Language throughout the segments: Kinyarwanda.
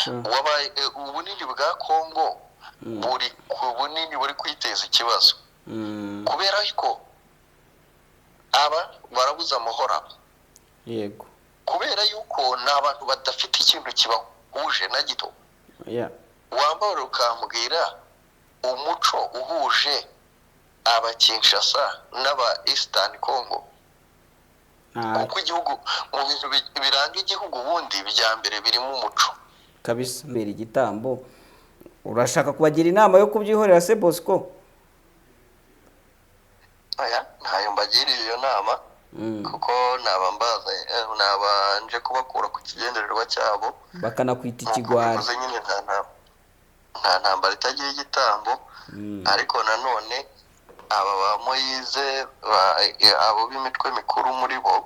Wabaye ubunini bwa Kongo buri ku bunini buri kwiteza ikibazo, kubera ko aba barabuze amahoro aba. Yego. Kubera yuko ni abantu badafite ikintu kibahuje na gito. Wambara ukambwira umuco uhuje aba Kinshasa n'aba Eastern Congo, kuko igihugu mu bintu biranga igihugu ubundi bya mbere birimo umuco kabisa. Mbere igitambo urashaka kubagira inama yo kubyihorera se Bosco? Oya, ntayo mbagiriye iyo nama, kuko naba mbaza, nabanje kubakura ku kigendererwa cyabo, bakanakwita nk'uko ikigwari. Bivuze nyine, nta ntambara itagira igitambo. Ariko nanone aba ba Moyize, abo b'imitwe mikuru muri bo,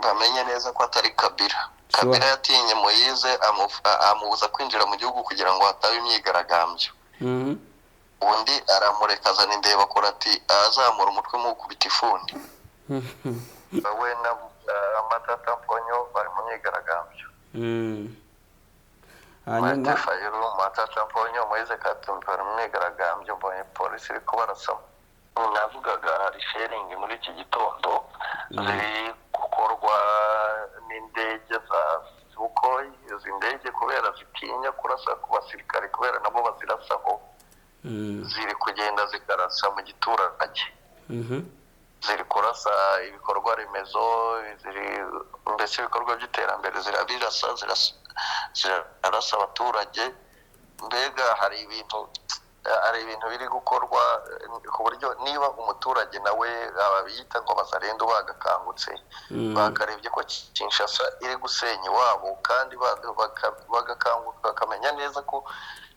bamenye neza ko atari Kabila. Kabila yatinye Moyize, amubuza kwinjira mu gihugu kugira ngo hataba imyigaragambyo. Undi aramureka, azana indebakure, ati azamura umutwe mukubita ifuni. We na Matata Mponyo bari mu myigaragambyo. Hanyuma Martin Fayulu, Matata Mponyo, Moise Katumbi bari mu myigaragambyo. Mbonye polisi iri kubarasamo. Navugaga hari sharing muri iki gitondo ziri gukorwa n'indege za Sukhoi. Izi ndege, kubera zitinya kurasa ku basirikare, kubera nabo bazirasaho, ziri kugenda zikarasa mu giturage. Ziri kurasa ibikorwa remezo, ziri mbese ibikorwa by'iterambere zirabirasa, zirarasa abaturage. Mbega hari ibintu biri gukorwa, ku buryo niba umuturage nawe ababiyita ngo bazarende bagakangutse, bakarebye ko Kinshasa iri gusenya iwabo, kandi bagakanguka bakamenya neza ko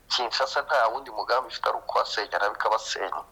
Kinshasa nta wundi mugambi ifite ari ukuhasenya, nabo ikabasenya.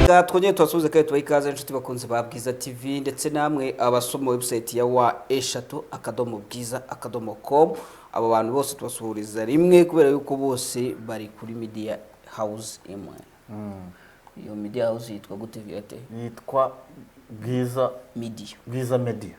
Reka twongere tubasuhuze kandi tubahe ikaze, inshuti bakunze ba Bwiza TV, ndetse namwe abasoma website ya www.bwiza.com. Abo bantu bose tubasuhuriza rimwe kubera yuko bose bari kuri media house imwe. Iyo media house yitwa gute, Viate? Yitwa Bwiza Media. Bwiza Media.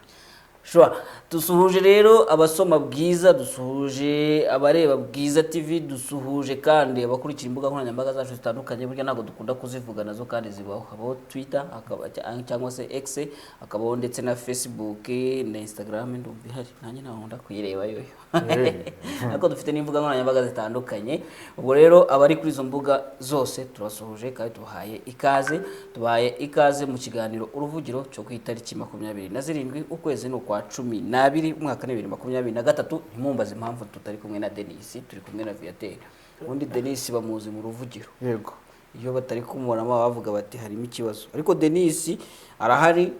Sure. Dusuhuje rero abasoma Bwiza, dusuhuje abareba Bwiza TV, dusuhuje kandi abakurikira imbuga nkoranyambaga zacu zitandukanye. Burya ntabwo dukunda kuzivuga nazo kandi zibaho. Habaho Twitter hakaba cyangwa se X, hakabaho ndetse na Facebook na Instagram. Ndumva ihari, nanjye ntabwo nkunda kuyireba yoyo, ariko dufite n'imbuga nkoranyambaga zitandukanye. Ubwo rero abari kuri izo mbuga zose turabasuhuje kandi tubahaye ikaze. Tubahaye ikaze mu kiganiro Uruvugiro cyo ku itariki 27 ukwezi ni ukwa 12, umwaka ni 2023. Ntimumbaze impamvu tutari kumwe na Denis, turi kumwe na Viateur. Ubundi Denis bamuzi mu Ruvugiro. Iyo batari kumubonamo bavuga bati harimo ikibazo, ariko Denis arahari,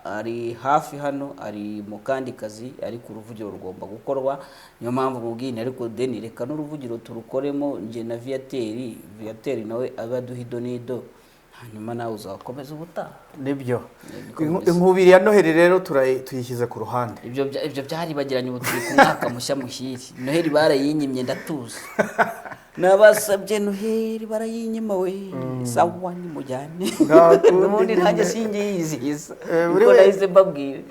ari hafi hano, ari mu kandi kazi, ariko Uruvugiro rugomba gukorwa. Niyo mpamvu mubwine, ariko Deni, reka n'Uruvugiro turukoremo njye na Viateur, Viateur nawe abe aduha ido n'ido, hanyuma nawe uzakomeza ubutaha. Nibyo. Niko bimeze. Inkubiri ya Noheli rero tuyishyize ku ruhande. Ibyo byaribagiranye. Ubu turi ku mwaka mushya muhire. Noheli barayinyimye, ndatuza. Nabasabye Noheli barayinyima we. Sawa, nimujyane. Nta kundi. N'ubundi nanjye Nyine. singiyizihiza. Buri Niko nahise mbabwira,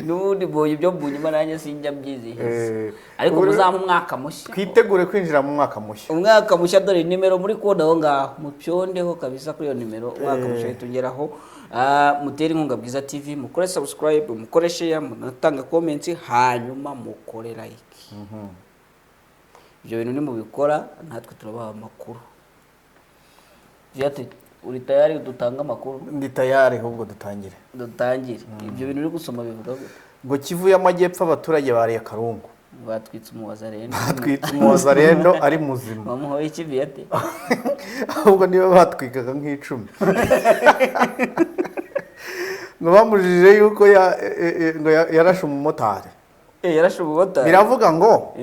n'ubundi mbonye ibyo munyuma, nanjye sinjya mbyizihiza. Ariko muzampa umwaka mushya. Twitegure kwinjira mu mwaka mushya. Umwaka mushya, dore nimero muri kubona aho ngaho, mupyondeho kabisa kuri iyo nimero. Umwaka mushya uhita ugeraho. Mutere inkunga Bwiza TV, mukore subscribe, mukore share, munatanga comment, hanyuma mukore like. Ibyo bintu nimubikora natwe turabaha amakuru. Viate, uri tayari dutanga amakuru? Ndi tayari, ahubwo dutangire. Dutangire. Ibyo bintu uri gusoma bivuga gute? Ngo Kivu y'Amajyepfo, abaturage bariye karungu. Batwitse umuwazarendo. Batwitse umuwazarendo ari muzima. Bamuhoye iki, Viate? Ahubwo niba batwikaga nk'icumi. Ngo bamujije yuko ngo yarashe umumotari. Yarashe umumotari? Biravuga ngo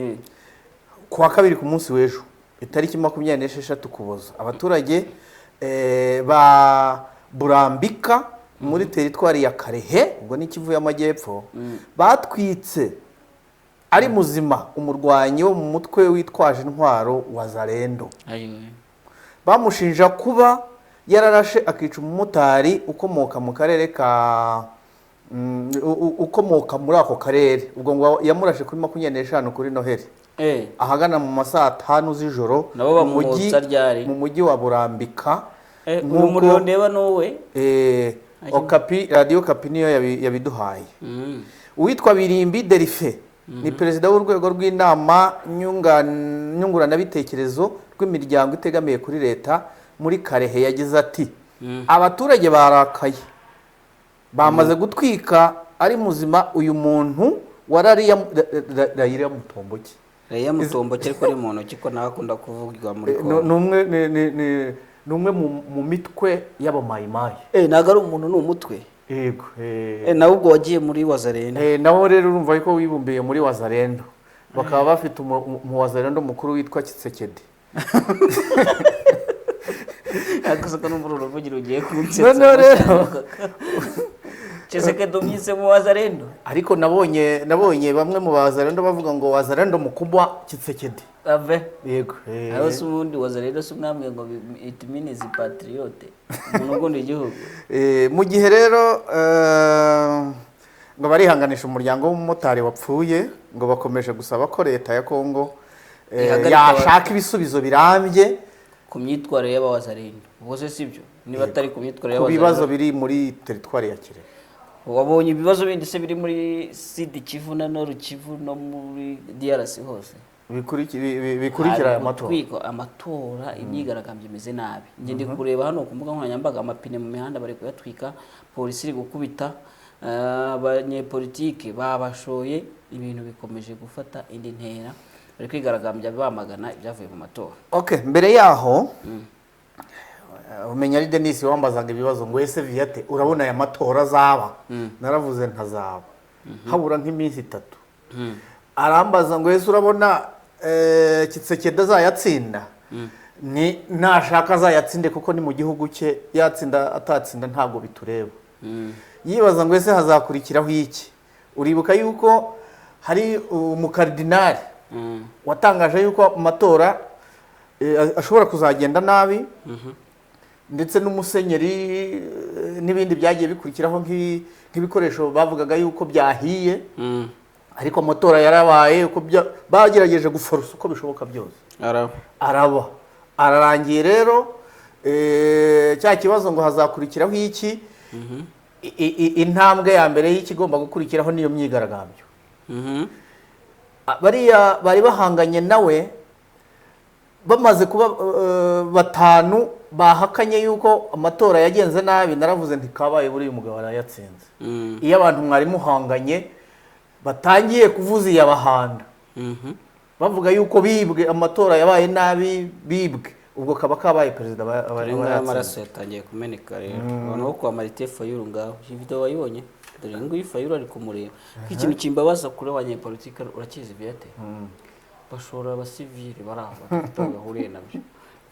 ku wa kabiri, ku munsi w'ejo, itariki 26 Ukuboza, abaturage ba Burambika Muri teritwari ya Karehe, ubwo ni Kivu y'Amajyepfo, batwitse ari muzima umurwanyi wo mu mutwe witwaje intwaro wa Zarendo. Bamushinja kuba yararashe akica umumotari ukomoka mu karere ka ukomoka muri ako karere. Ubwo ngo yamurashe kuri 25 kuri Noheli, ahagana mu masaa 5 z'ijoro, Nabo bamwotsa ryari? mu mujyi wa Burambika. Uyu Nk'uko, muriro ndeba nuwe. Okapi, Radiyo Kapi niyo yabiduhaye. Uwitwa Birimbi Derife ni perezida w'urwego rw'inama nyunguranabitekerezo rw'imiryango itegamiye kuri leta muri Karehe, yagize ati: "Abaturage barakaye, bamaze gutwika ari muzima uyu muntu warariya Raila Mutomboki." Raila Mutomboki, ariko ari mu ntoki ko nawe akunda kuvugirwa muri Ni Kongo. ni umwe ni umwe mu mitwe y'abamayimayi. Ntabwo ari umuntu, ni umutwe. Yego. Nawe ubwo wagiye muri Wazalendo. Naho rero urumva ko wibumbiye muri Wazalendo, bakaba bafite umu Wazalendo mukuru witwa Kisekedi. Ariko se ko numva uru ruvugiro ugiye kunsetsa? Noneho rero- Tshisekedi umwise mu Wazalendo? Ariko nabonye bamwe mu Wazalendo bavuga ngo Wazalendo mukubwa Kisekedi. Ave. Yego. Aho se ubundi Wazalendo si umwambwe ngo it means patriote, umuntu ukunda igihugu? Mu gihe rero ngo barihanganisha umuryango w'umumotari wapfuye, ngo bakomeje gusaba ko leta ya Kongo Ihagarika yashaka ibisubizo birambye ku myitwarire y'abawazalendo. Ubwo se sibyo, niba atari ku myitwarire ku bibazo y'abawazalendo? biri muri teritwari ya Kirehe. Wabonye ibibazo bindi se biri muri Sud Kivu na Nord Kivu no muri DRC hose? Bikurikira aya Hari matora. gutwikwa amatora, imyigaragambyo imeze nabi. Njye ndi kureba hano ku mbuga nkoranyambaga, amapine mu mihanda bari kuyatwika, polisi iri gukubita, abanyepolitike babashoye, ibintu bikomeje gufata indi ntera, bari kwigaragambya bamagana ibyavuye mu matora. Okay, mbere yaho umenya ari Denis wambazaga ibibazo ngo: "Ese Viate, urabona aya matora azaba?" Naravuze ntazaba, habura nk'iminsi 3. Arambaza ngo: "Ese urabona Kisekedi azayatsinda?" Ni nashaka azayatsinde, kuko ni mu gihugu cye, yatsinda atatsinda ntabwo bitureba. Yibaza ngo: "Ese hazakurikiraho iki?" Uribuka yuko hari umukardinali watangaje yuko amatora ashobora kuzagenda nabi, ndetse n'umusenyeri, n'ibindi byagiye bikurikiraho nk'ibikoresho bavugaga yuko byahiye, ariko amatora yarabaye uko bagerageje guforosa uko bishoboka byose. Araba. Araba, ararangiye. Rero cya kibazo ngo hazakurikiraho iki, intambwe ya mbere y'ikigomba gukurikiraho niyo myigaragambyo. Bariya bari bahanganye nawe bamaze kuba batanu bahakanye yuko amatora yagenze nabi, naravuze nti kabaye, buriya umugabo arayatsinze. Iyo abantu mwari muhanganye batangiye kuvuza iyabahanda, bavuga yuko bibwe, amatora yabaye nabi, bibwe, ubwo kaba kabaye, perezida aba Dore ngaho yatsinze. Amaraso yatangiye kumeneka rero, abantu bo kwa Martin Fayulu ngaho. Iyi video wayibonye? Dore nguyu Fayulu ari kumureba. Ikintu kimbabaza kuri abanyepolitike urakizi, Viate? Bashora abasivili bari aho badafite aho bahuriye nabyo.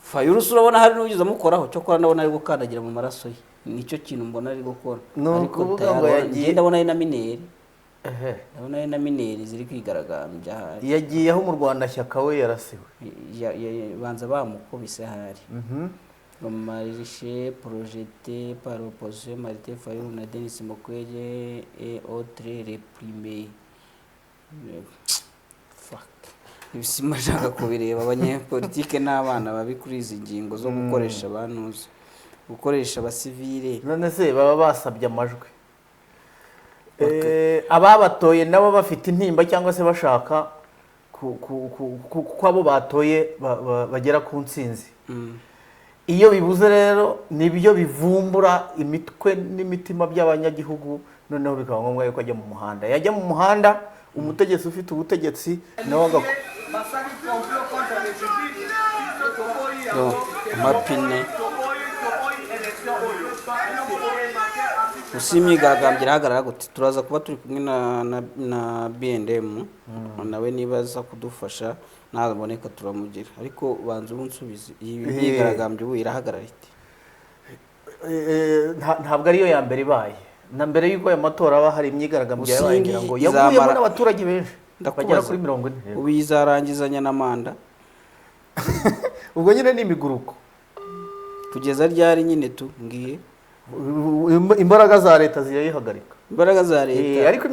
Fayulu se urabona hari n'uwigeze amukoraho? Cyokora ndabona ari gukandagira mu maraso ye, nicyo kintu mbona ari gukora. Ni Ariko ukuvuga tayari ngo njye ndabona ari na mineurs. Ehe. Ndabona ari na mineurs ziri kwigaragambya ahari. Yagiye aho umurwanashyaka we yarasiwe. Banza bamukubise ahari. Marche projetée par l'opposition, Martin Fayulu na Denis Mukwege et autres réprimés. Fuck. Ibisima nshaka kubireba. Abanyepolitike n'abana babi kuri izi ngingo zo gukoresha abantuza, gukoresha abasivile. None se baba basabye amajwi? Ababatoye nabo bafite intimba cyangwa se bashaka ko abo batoye bagera ku ntsinzi. Iyo bibuze rero nibyo bivumbura imitwe n'imitima by'abanyagihugu, noneho bikaba ngombwa yuko ajya mu muhanda. Yajya mu muhanda, umutegetsi ufite ubutegetsi nawe agakora. Oh, amapine. Gusa imyigaragambyo irahagarara gute? Turaza kuba turi kumwe na B&M nawe, niba aza kudufasha ntaboneka turamugira, ariko banza ubu nsubize iyi myigaragambyo ubu irahagarara ite? Ntabwo ariyo ya mbere ibaye. Na mbere y'uko aya matora aba, hari imyigaragambyo yabaye, Busingi ngira ngo yaguyemo n'abaturage benshi bagera Ndakubaza. kuri 40. Ubu izarangizanya na manda. Ubwo nyine ni imiguruko. Kugeza ryari nyine tu mbwiye? Imbaraga za leta zirayihagarika. Imbaraga za leta. Ariko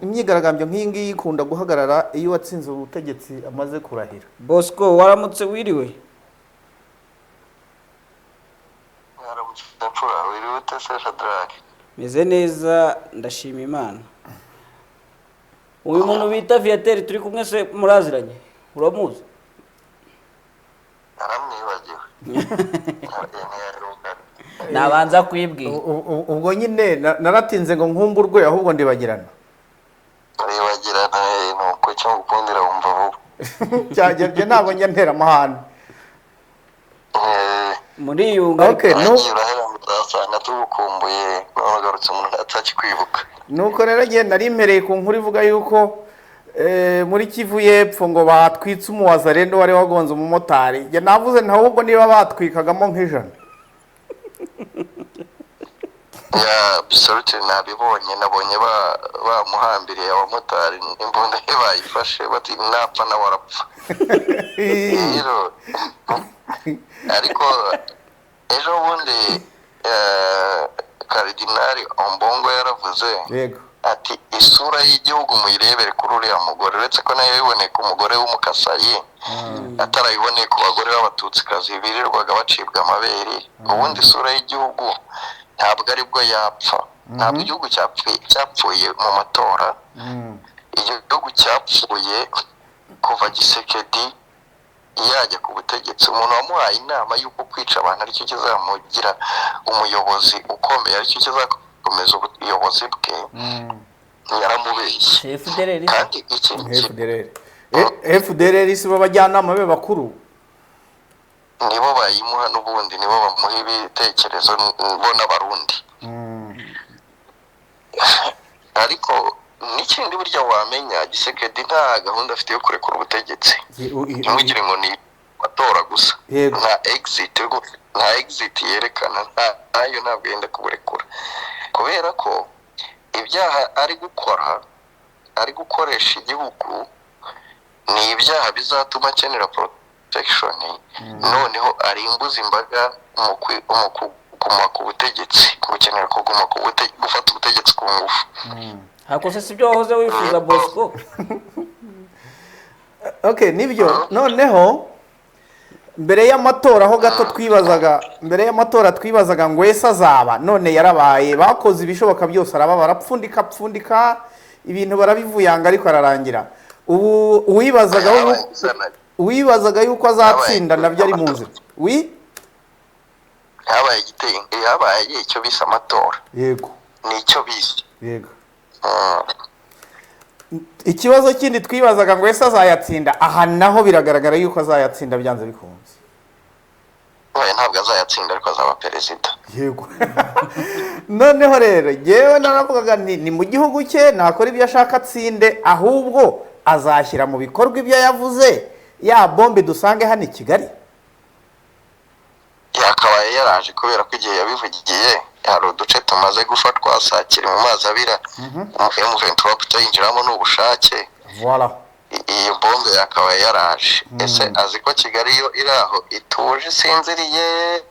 imyigaragambyo nk'iyi ngiyi ikunda guhagarara iyo uwatsinze ubutegetsi amaze kurahira. Bosco, waramutse, wiriwe? Mwaramutse mfura, wiriwe ute se Shadrake? Meze neza, ndashima Imana. Uyu muntu bita Viateur turi kumwe se muraziranye, uramuzi? Naramwibagiwe, ntiyaheruka. Nabanza kwibwira. Ubwo nyine naratinze ngo nkumburwe, ahubwo ndibagirana. Uribagirana, nuko icyo ngukundira wumva vuba. Cyagebye, ntabwo njya ntera amahane. Muriyunga. Okay, no. Wagiye urahera, muzasanga tugukumbuye, none ugarutse umuntu atakikwibuka. Nuko rero ngiye nari mpereye ku nkuru ivuga yuko muri Kivu y'Epfo ngo batwitse umuwazarendo wari wagonze umumotari. Njye navuze nta, ahubwo niba batwikagamo nk'ijana. Yeah, absolutely, nabibonye, nabonye bamuhambiriye abamotari, imbunda ye bayifashe, bati napfa nawe arapfa. Rero ariko ejo bundi Karidinali Ombongo yaravuze ati isura y'igihugu muyirebere kuri uriya mugore, uretse ko nayo yiboneye ku mugore w'umukasayi, atarayiboneye ku bagore b'abatutsikazi birirwaga bacibwa amabere. Ubundi isura y'igihugu ntabwo aribwo yapfa, ntabwo igihugu cyapfuye mu matora. Igihugu cyapfuye kuva Tshisekedi yajya ku butegetsi. Umuntu wamuhaye inama y'uko kwica abantu aricyo kizamugira umuyobozi ukomeye, aricyo kizakomeza ubuyobozi bwe, yaramubeshye. FDLR. Kandi ikindi FDLR. FDLR si bo bajyanama be bakuru? Nibo bayimuha n'ubundi, nibo bamuha ibitekerezo, bo n'abarundi. Ariko n'ikindi burya wamenya, Tshisekedi nta gahunda afite yo kurekura ubutegetsi. Ntimugire ngo ni amatora gusa. Nta exit rwose, nta exit yerekana, ntayo, ntabwo yenda kuburekura, kubera ko ibyaha ari gukora, ari gukoresha igihugu, ni ibyaha bizatuma akenera protection, noneho arimbuza imbaga mu kuguma ku butegetsi, gukenera kuguma ku gufata ubutegetsi ku ngufu. Hakose si byo wahoze wifuza, Bosco? Okay, nibyo. Noneho mbere y'amatora ho gato twibazaga, mbere y'amatora twibazaga ngo ese azaba? None yarabaye. Bakoze ibishoboka byose araba, barapfundika pfundika ibintu, barabivuyanga, ariko ararangira. Ubu uwibazaga Yabaye uwibazaga yuko azatsinda, nabyo ari mu nzira wi Habaye igitenge, habaye icyo bise amatora. Ni icyo bise. Ikibazo kindi twibazaga ngo ese azayatsinda, aha naho biragaragara yuko azayatsinda byanze bikunze. Oya, ntabwo azayatsinda, ariko azaba perezida. Yego. Noneho rero yewe naravugaga nti ni mu gihugu cye, nakora ibyo ashaka atsinde, ahubwo azashyira mu bikorwa ibyo yavuze, ya bombe dusange hano i Kigali? Yakabaye yaraje, kubera ko igihe yabivugiye hari uduce tumaze gufatwa, sakira mu mazi abira, M23 kutayinjiramo ni ubushake. Voilà. Iyo bombe yakabaye yaraje. Ese azi ko Kigali yo iri aho ituje isinziriye?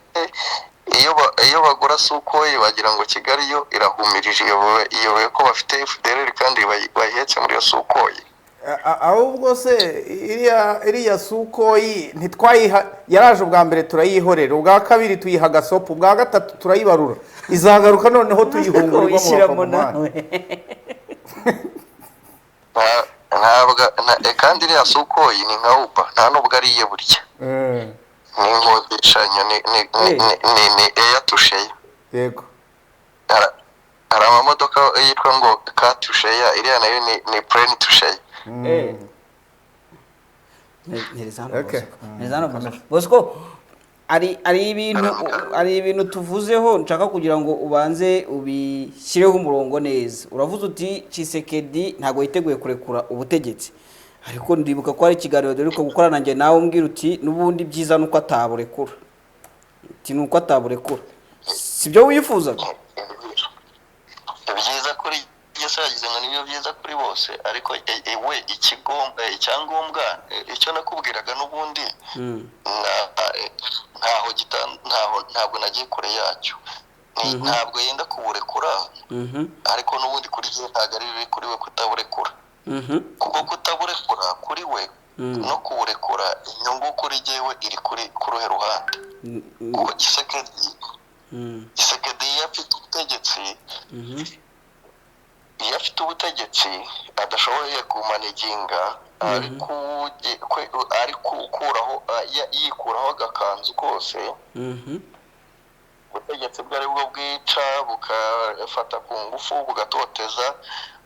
Iyo bagura Sukhoi bagira ngo Kigali yo irahumirije, iyobowe ko bafite FDLR kandi bayihetse muri iyo Sukhoi. Ahubwo se iriya Sukhoi ntitwayiha? Yaraje ubwa mbere turayihorera, ubwa kabiri tuyiha agasopo, ubwa gatatu turayibarura, izagaruka noneho tuyihungura igwa mu Wishyiramo bakongomani. Nawe. Ntabwo kandi iriya Sukhoi ni nka Uber, nta nubwo ari iye burya. Ni inkodeshanyo, ni eya tusheya. Hari amamodoka yitwa ngo ka tusheya, iriya nayo ni plane to share. Ntereza hano. Okay. Bosco, ntereza hano, Bosco. Bosco, hari ibintu tuvuzeho nshaka kugira ngo ubanze ubishyireho umurongo neza. Uravuze uti Tshisekedi ntabwo yiteguye kurekura ubutegetsi, ariko ndibuka ko hari ikiganiro duheruka gukorana njye nawe, umbwira uti n'ubundi byiza nuko ataburekura, uti nuko ataburekura. Sibyo wifuzaga? Ibyiza kuri Yesu yagize ngo nibyo byiza kuri bose, ariko we icyangombwa, icyo nakubwiraga n'ubundi ntaho ntaho, ntabwo nagiye kure yacyo. Ntabwo yenda kuburekura, ariko n'ubundi kuri jye ntabwo ari bibi kuri we kutaburekura, kuko kutaburekura kuri we no kuburekura, inyungu kuri jyewe iri kuri ku ruhe ruhande? Kuko Tshisekedi iyo afite ubutegetsi, iyo afite ubutegetsi adashoboye kumanaginga, ari gukuraho, yikuraho agakanzu kose, ubutegetsi bwe ari bwo bwica, bugafata ku ngufu, bugatoteza,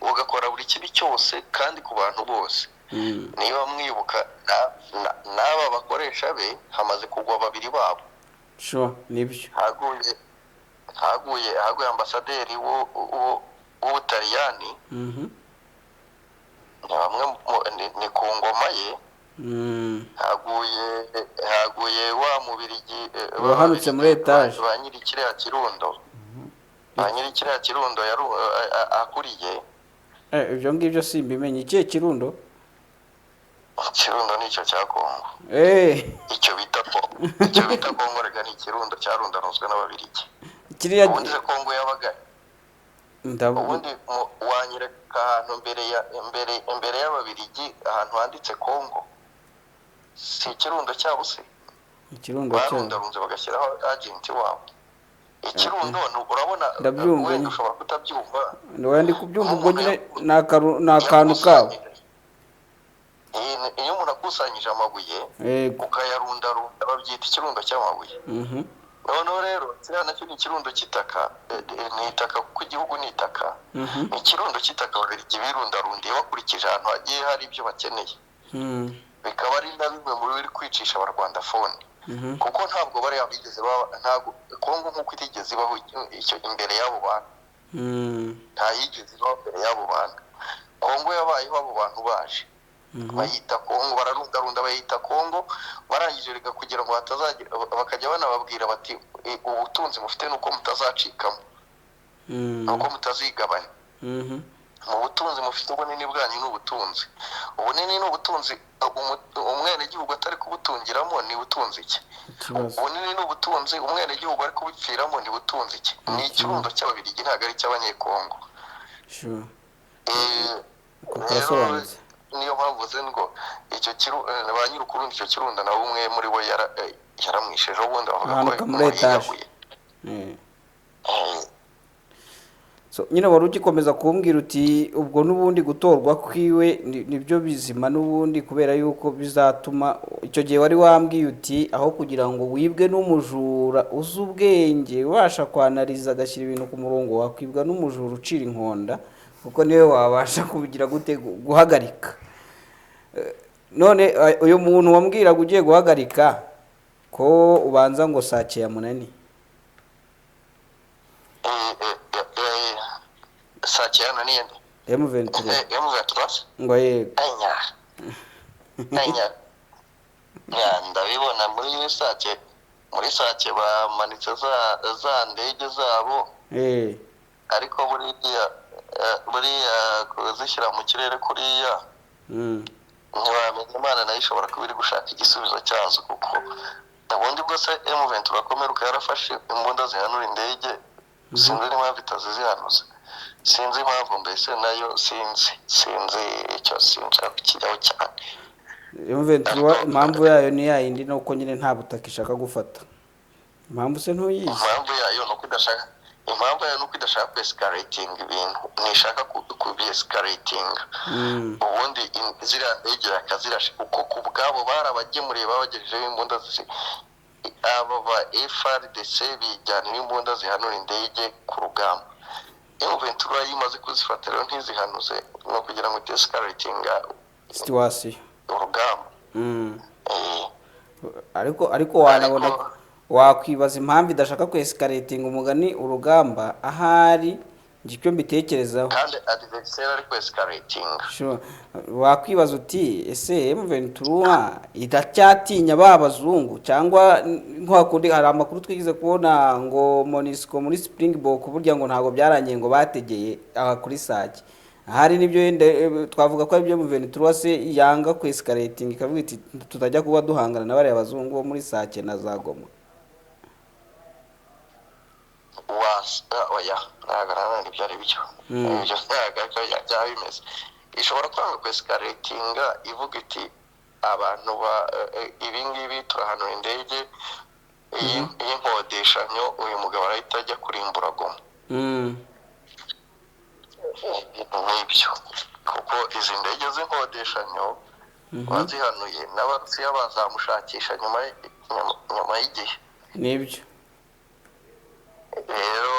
bugakora buri kibi cyose kandi ku bantu bose. Niba mwibuka, n'aba bakoresha be hamaze kugwa babiri babo. Sure, nibyo. Haguye ambasaderi w'Ubutaliyani. Ni bamwe ni ku ngoma ye. Haguye wa Mubirigi, ba Wahanutse muri Babirigi, etaje. ba nyiri kiriya kirundo, ba nyiri kiriya kirundo yaru akuriye. Ibyo ngibyo simbimenye. Ikihe kirundo? Ikirundo nicyo cya Kongo. Icyo bita Kongo rega ni ikirundo cyarundanuzwe n'Ababirigi. Kiriya. Ubundi se Kongo yabaga ubundi wanyereka ahantu mbere y'Ababirigi ahantu handitse Kongo? Si ikirundo cyabo se? Ikirundo cyabo. Barundarunze bagashyiraho agent wabo. Ikirundo urabona? Ndabyumva Wenda nyine. ushobora kutabyumva. Oya, ndi kubyumva. Ubwo nyine ni akantu kabo. Iyo umuntu akusanyije amabuye ukayarundarunda, babyita ikirundo cy'amabuye. Noneho rero kiriya nacyo ni ikirundo cy'itaka, ni itaka kuko igihugu ni itaka. Ni ikirundo cy'itaka Ababiligi birundarundiye bakurikije ahantu hagiye hari ibyo bakeneye, bikaba ari na bimwe mu biri kwicisha Abarwandafone, kuko ntabwo bariya bigeze baba, ntabwo Kongo nk'uko itigeze ibaho icyo imbere y'abo bantu, nta yigeze ibaho mbere y'abo bantu. Kongo yabayeho abo bantu baje, bayita Kongo, bararundarunda bayita Kongo. Barangije reka kugira ngo hatazagira, bakajya banababwira bati: "Ubutunzi mufite ni uko mutazacikamo, ni uko mutazigabanya mu butunzi mufite. Ubunini bwanyu ni ubutunzi, ubunini ni ubutunzi. Umwenegihugu atari kubutungiramo ni butunzi ki? Ikibazo. Ubunini ni ubutunzi, umwenegihugu ari kubupfiramo ni butunzi ki?" Ni ikirundo cy'Ababiligi, ntabwo ari icy'Abanyekongo. Uko Rero kurasobanutse. niyo mpamvu uzi ngo icyo ba nyir'ukurundi icyo kirundo nawe umwe muri bo yaramwisheje ubundi bavuga ko Ahanuka muri ngo etaje. yiyahuye. So, nyine wari ugikomeza kumbwira uti ubwo n'ubundi gutorwa kwiwe nibyo bizima n'ubundi, kubera yuko bizatuma, icyo gihe wari wambwiye uti aho kugira ngo wibwe n'umujura uzi ubwenge, ubasha kwanariza, agashyira ibintu ku murongo, wakwibwa n'umujura ucira inkonda, kuko niwe wabasha kubigira gute, guhagarika. None uyu muntu wambwiraga ugiye guhagarika, ko ubanza ngo Sake ya munani? Sake yananiye. M23. M23. Ngo yego. Anya anya ya, ndabibona muri Sake bamanitse za ndege zabo. Ariko buriya kuzishyira mu kirere kuriya, ntiwamenya, Imana nayo ishobora kuba iri gushaka igisubizo cyazo, kuko ubundi bwose M23 komeruka yarafashe imbunda zihanura indege, sinzi n'impamvu itazizihanuza, sinzi impamvu mbese nayo, sinzi icyo, sinshaka kukijyaho cyane. M23 impamvu yayo ni yayindi, ni uko nyine nta butaka ishaka gufata. Impamvu se ntuyizi? Impamvu yayo ni uko idashaka kwescalatinga ibintu, ntishaka kubyescalatinga. Ubundi ziriya ndege yakazirashe, kuko ku bwabo barabagemuriye, babagejejeho imbunda aba ba FARDC bijyanira imbunda zihanura indege ku rugamba. M23 iyo imaze kuzifata rero ntizihanuze, ni ukugira ngo itescalatinga Situation. urugamba. Ariko wanabona wakwibaza impamvu idashaka kwescalatinga umugani urugamba ahari. Njye icyo mbitekerezaho, kandi adversaire ari kwescalatinga. Sure. Wakwibaza uti ese M23 iracyatinya ba bazungu, cyangwa nk'akundi hari amakuru twigeze kubona ngo MONUSCO muri Springbok burya ngo ntabwo byarangiye, ngo bategeye aha kuri Sake. Hari n'ibyo wenda twavuga ko aribyo M23 se yanga kwescalating, ikavuga iti tutajya kuba duhangana na bariya bazungu bo muri Sake na za Goma. Oya, ntabwo nanone ibyo ari byo. Ibyo ntabwo ariko byaba bimeze. Ishobora kwanga kwescalatinga ivuga iti abantu ba ibi ngibi turahanura indege y'inkodeshanyo, uyu mugabo arahita ajya kurimbura Goma. Nk'ibyo, kuko izi ndege z'inkodeshanyo bazihanuye n'Abarusiya bazamushakisha nyuma y'igihe. Nibyo. Rero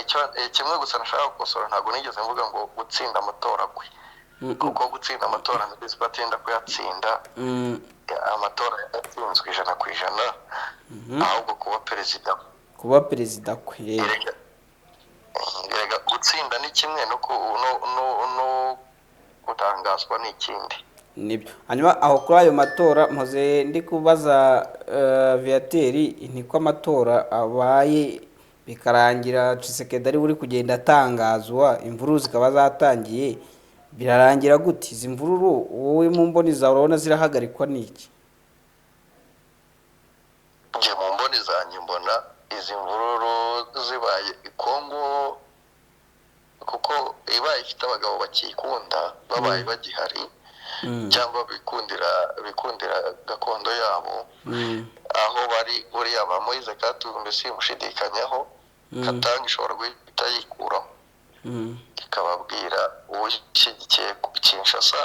icyo kimwe gusa nashaka gukosora, ntabwo nigeze mvuga ngo gutsinda amatora kwe, kuko gutsinda amatora ndabizi ko atinda kuyatsinda. Amatora yatsinzwe 100%, ahubwo kuba perezida. Kuba perezida kwe, yego. Erega gutsinda ni kimwe no gutangazwa ni ikindi. Nibyo. Hanyuma aho kuri ayo matora, mpoze ndi kubaza Viateur, niko amatora abaye bikarangira Tshisekedi ari uri kugenda atangazwa, imvururu zikaba zatangiye, birarangira gute izi mvururu? Wowe mu mboni zawe urabona zirahagarikwa n'iki? Njye mu mboni zanjye mbona izi mvururu zibaye i Kongo, kuko ibaye ifite abagabo bakikunda babaye bagihari, cyangwa bikundira gakondo yabo aho bari, buriya ba Moise Katumbi simushidikanyaho, Katanga ishobora guhita yikuraho, ikababwira ushyigikiye Kinshasa,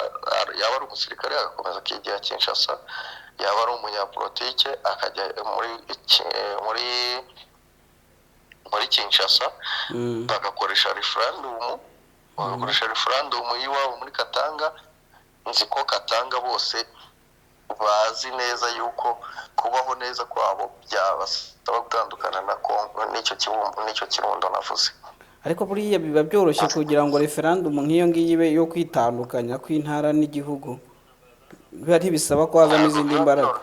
yaba ari umusirikare agakomeza akigira Kinshasa, yaba ari umunyapolitike akajya muri Kinshasa, bagakoresha referendum y'iwabo muri Katanga. Nzi ko Katanga bose bazi neza yuko kubaho neza kwabo byabasaba gutandukana na Kongo n'icyo kirundo navuze. Ariko buriya biba byoroshye kugira ngo referendum nk'iyo ngiyo ibe yo kwitandukanya kw'intara n'igihugu, biba ntibisaba ko hazamo izindi mbaraga?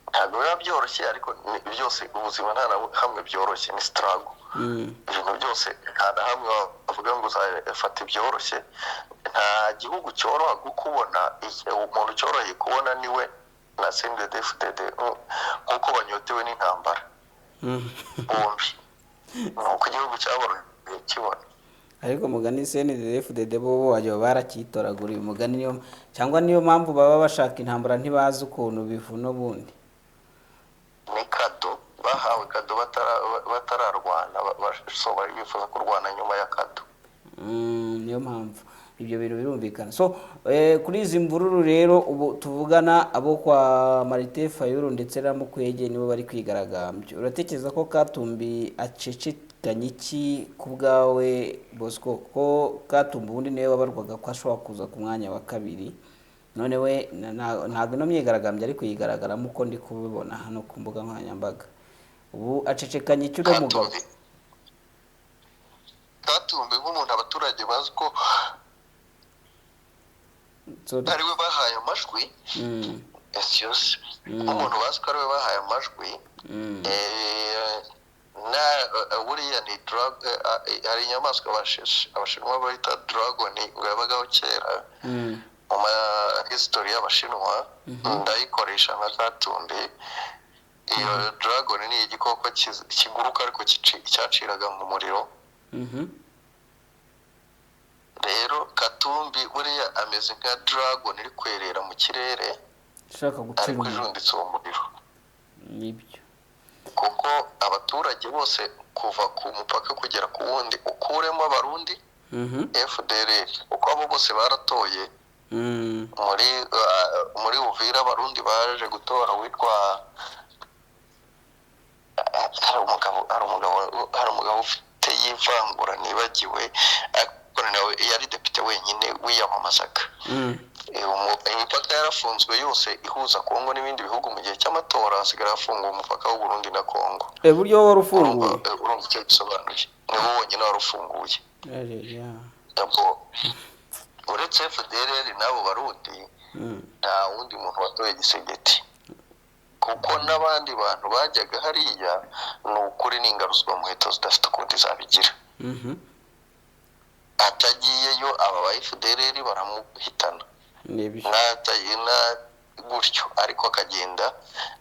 Ntabwo biba byoroshye, ariko byose ubuzima nta na hamwe byoroshye, ni struggle. Ibintu byose nta na hamwe bavuga ngo uzafata ibyoroshye. Nta gihugu cyoroha kubona, umuntu cyoroheye kubona niwe na CNDD-FDD, nk'uko banyotewe n'intambara bombi, nuko igihugu cyaboroheye kibona. Ariko mugani CNDD-FDD bo wajya barakitoraguriye umugani, niyo cyangwa niyo mpamvu baba bashaka intambara, ntibazi ukuntu bivuna ubundi. Ni kado bahawe, kado batararwana, bari bifuza kurwana nyuma ya kado. Niyo mpamvu ibyo bintu birumvikana. So kuri izi mvururu rero ubu tuvugana, abo kwa Martin Fayulu ndetse na Mukwege nibo bari kwigaragambya. Uratekereza ko Katumbi acecekanye iki ku bwawe, Bosco? Ko Katumbi ubundi niwe wabarwaga ko ashobora kuza ku mwanya wa kabiri, none we ntabwo ino myigaragambyo ari kuyigaragaramo uko ndi kubibona hano ku mbuga nkoranyambaga. Ubu acecekanye iki uno mugabo? Katumbi nk'umuntu abaturage bazi ko ariwe bahaye amajwi, nk'umuntu bazi ko ariwe bahaye amajwi, buriya ni hari inyamaswa Abashinwa bita dragon ngo yabagaho kera mu ma history y'Abashinwa, ndayikoresha nka Katumbi. Iyo dragon ni igikoko kiguruka ariko cyaciraga mu muriro. Rero Katumbi buriya ameze nka dragon iri kwerera mu kirere, ariko ijunditse uwo muriro. Nibyo, kuko abaturage bose kuva ku mupaka kugera ku wundi, ukuremo Abarundi, FDLR, uko abo bose baratoye muri Uvira. Abarundi baje gutora witwa hari umugabo ufite yivangura nibagiwe, Ariko ni nawe yari depite wenyine wiyamamazaga. Imipaka yarafunzwe yose ihuza Kongo n'ibindi bihugu mu gihe cy'amatora, hasigara hafunguwe umupaka w'u Burundi na Kongo. Buryo wari ufunguye. Urumva icyo bisobanuye, niwo wonyine wari ufunguye. Ntabwo uretse FDLR n'abo Barundi, nta wundi muntu watoye Tshisekedi, kuko n'abandi bantu bajyaga hariya ni ukuri n'ingaruzwa muheto zidafite ukundi zabigira. Atagiyeyo aba ba FDLR baramuhitana. Nibyo. Na gutyo, ariko akagenda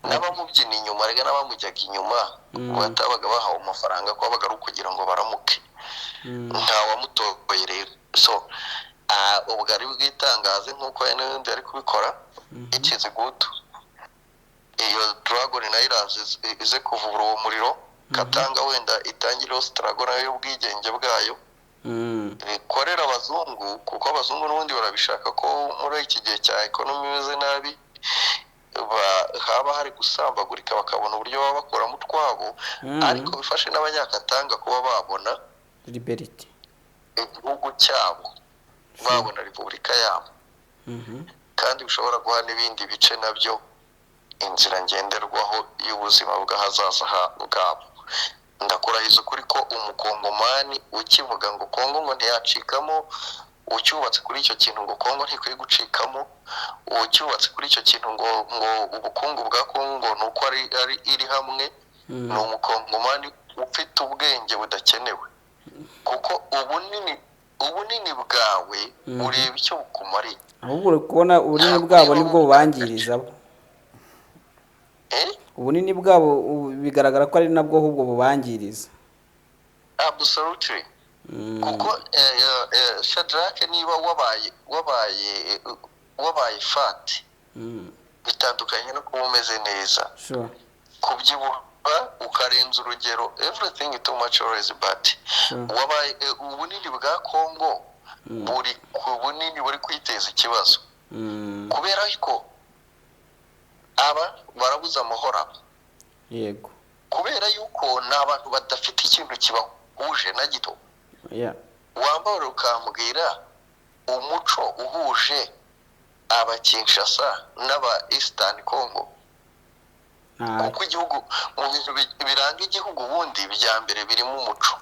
n'abamubyina inyuma, arega n'abamujyaga inyuma batabaga bahawe amafaranga, ko babaga ari ukugira ngo baramuke. Nta wamutoye rero. So ubwo ari bwitangaze nk'uko hari n'undi ari kubikora. It is good. Iyo dragon nayo iraza ize kuvura uwo muriro. Katanga wenda itangireho struggle nayo y'ubwigenge bwayo, bikorera abazungu, kuko abazungu n'ubundi barabishaka ko muri iki gihe cya economy imeze nabi haba hari gusambagurika, bakabona uburyo baba bakuramo utwabo, ariko bifashe n'Abanyakatanga kuba babona liberty, igihugu cyabo, babona repubulika yabo, kandi bishobora guha n'ibindi bice nabyo inzira ngenderwaho y'ubuzima bw'ahazaza bwabo. Ndakurahiza ukuri ko Umukongomani ukivuga ngo Kongo ngo ntiyacikamo, ucyubatse kuri icyo kintu ngo Kongo ntikwiye gucikamo, ucyubatse kuri icyo kintu ngo ubukungu bwa Kongo ni uko ari iri hamwe, ni Umukongomani ufite ubwenge budakenewe, kuko ubunini bwawe ureba icyo bukumariye. Ahubwo uri kubona ubunini bwabo nibwo bubangiriza bo. Eh? Ubunini bwabo bigaragara ko ari nabwo ahubwo bubangiriza. Absolutely, kuko Shadrack, niba wabaye fat, bitandukanye no kuba umeze neza. Kubyibuha ukarenza urugero, everything too much always bad. Wabaye ubunini bwa Kongo buri ku bunini buri kwiteza ikibazo, kubera ko aba barabuze amahoro aba, kubera yuko ni abantu badafite ikintu kibahuje na gito. Wambara ukambwira umuco uhuje aba Kinshasa n'aba Eastern Congo? Nta. Kuko igihugu, mu bintu biranga igihugu ubundi bya mbere birimo umuco.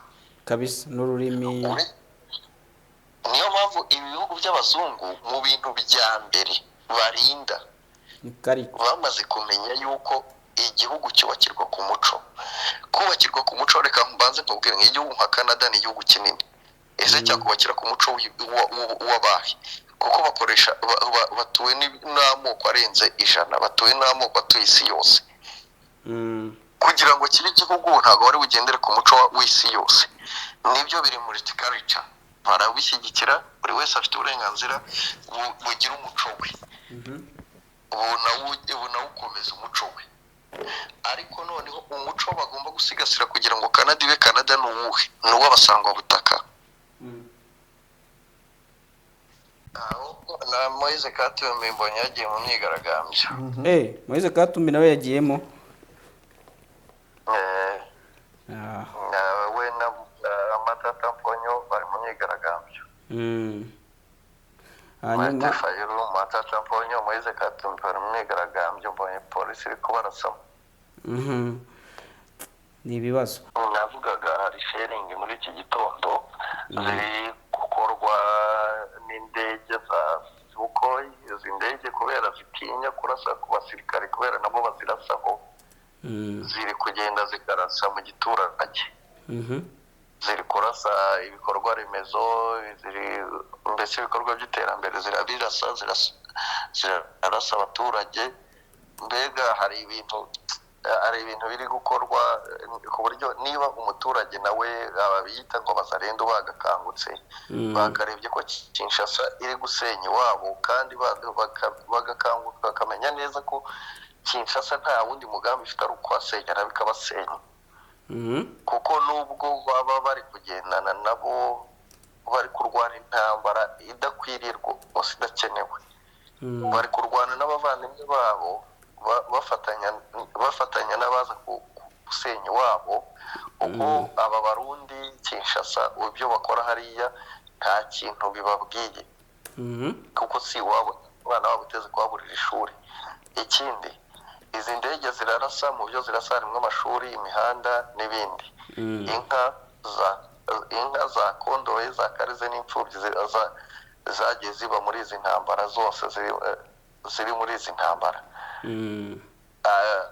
Kabisa, n'ururimi. Niyo mpamvu ibihugu by'abazungu mu bintu bya mbere barinda, Ni karita. bamaze kumenya yuko igihugu cyubakirwa ku muco, kubakirwa ku muco. Reka mbanze nkubwire, nk'igihugu nka Canada ni igihugu kinini, ese cyakubakira ku muco w'abahe? Kuko bakoresha batuwe n'amoko arenze 100, batuwe n'amoko atuye isi yose. Kugira ngo kibe igihugu ntabwo bari bugendere ku muco w'isi yose. Nibyo biri muri culture, barabishyigikira, buri wese afite uburenganzira bugira umuco we, bunawukomeza umuco we. Ariko noneho umuco bagomba gusigasira kugira ngo Canada ibe Canada ni uwuhe? Ni uw'abasangwabutaka. Aho na Moise Katumbi mbonye yagiye mu myigaragambyo. Moise Katumbi nawe yagiyemo? Eh, Ah. we na Matata Mponyo bari mu myigaragambyo. Hanyuma Martin Fayulu, Matata Mponyo, Moise Katumbi bari mu myigaragambyo, mbonye polisi iri kubarasamo. Ni ibibazo. Navugaga hari shelling muri iki gitondo ziri gukorwa n'indege za Sukhoi. Izi ndege kubera zitinya kurasa ku basirikare, kubera nabo bazirasaho, ziri kugenda zikarasa mu giturage, ziri kurasa ibikorwa remezo, ziri mbese ibikorwa by'iterambere zirabirasa, zirarasa abaturage. Mbega hari ibintu biri gukorwa ku buryo niba umuturage nawe ababiyita ngo bazarende bagakangutse, bakarebye ko Kinshasa iri gusenya iwabo, kandi bagakanguka bakamenya neza ko Kinshasa nta wundi mugambi ifite ari ukuhasenya, nabo ikabasenya, kuko nubwo baba bari kugendana nabo, bari kurwana intambara idakwiriye rwose, idakenewe. Bari kurwana n'abavandimwe babo, bafatanya n'abaza gusenya iwabo, kuko aba Barundi Kinshasa ibyo bakora hariya. Nta kintu bibabwiye, kuko si iwabo, umwana wabo uteze kuhaburira ishuri. Ikindi, izi ndege zirarasa, mu byo zirasa harimo amashuri, imihanda n'ibindi. Inka za kondoye, za karize n'imfubyi zagiye ziba muri izi ntambara zose ziri muri izi ntambara.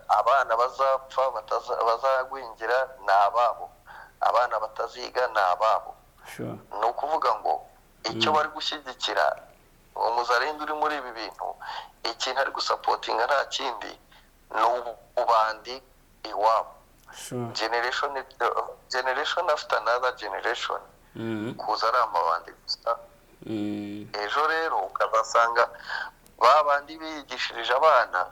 Abana bazapfa, bazagwingira ni ababo, abana bataziga ni ababo. Ni ukuvuga ngo icyo bari gushyigikira umuzarendo uri muri ibi bintu, ikintu ari gusupportinga nta kindi, ni ububandi iwabo. Generation after another generation kuza ari amabandi gusa. Ejo rero ukazasanga ba bandi bigishirije abana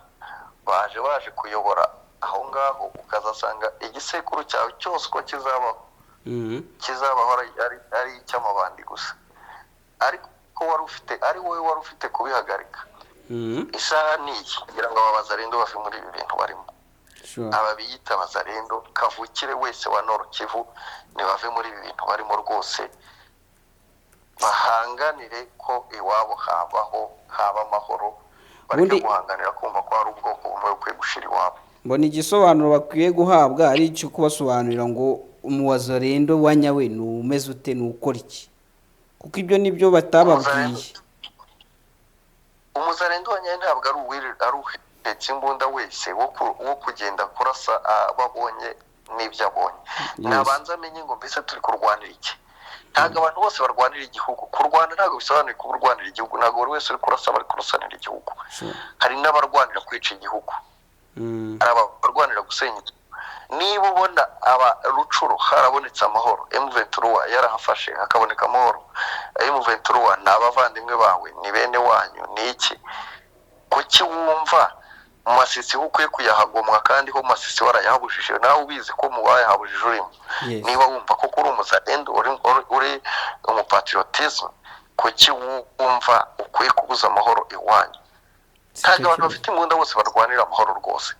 baje kuyobora aho ngaho, ukazasanga igisekuru cyawe cyose uko kizabaho, kizabaho ari icy'amabandi gusa, ariko wari ufite, ari wowe wari ufite kubihagarika. Isaha ni iyi kugira ngo aba bazarendo bave muri ibi bintu barimo. Aba biyita bazarendo, kavukire wese wa Nord Kivu, ntibave muri ibi bintu barimo rwose, bahanganire ko iwabo habaho, haba amahoro, bareke guhanganira kumva ko hari ubwoko bumwe bukwiye gushira iwabo. Mbona igisobanuro bakwiye guhabwa ari icyo kubasobanurira ngo umuwazarendo wa nyawe ni umeze ute, ni ukora iki, kuko ibyo nibyo batababwiye. Umuzarendo wa nyawe ntabwo ari uhetse imbunda wese wo kugenda kurasa ababonye n'ibyo abonye. Nabanza amenye ngo mbese turi kurwanira iki. Ntabwo abantu bose barwanira igihugu. Kurwana ntabwo bisobanuye kuba urwanira igihugu. Ntabwo buri wese uri kurasa bari kurasanira igihugu. Hari n'abarwanira kwica igihugu, hari abarwanira gusenya igihugu. Niba ubona aba Rucuru harabonetse amahoro, M23 yarahafashe hakaboneka amahoro, M23 ni abavandimwe bawe, ni bene wanyu, ni iki? Kuki wumva mu Masisi ho ukwiye kuyahagomwa kandi ho Masisi warayahabujije, nawe ubizi ko mu bayahabujije urimo? Niba wumva ko uri umuzarendo, uri umupatriotisme, kuki wumva ukwiye kubuza amahoro iwanyu? Ntabwo abantu bafite imbunda bose barwanira amahoro rwose.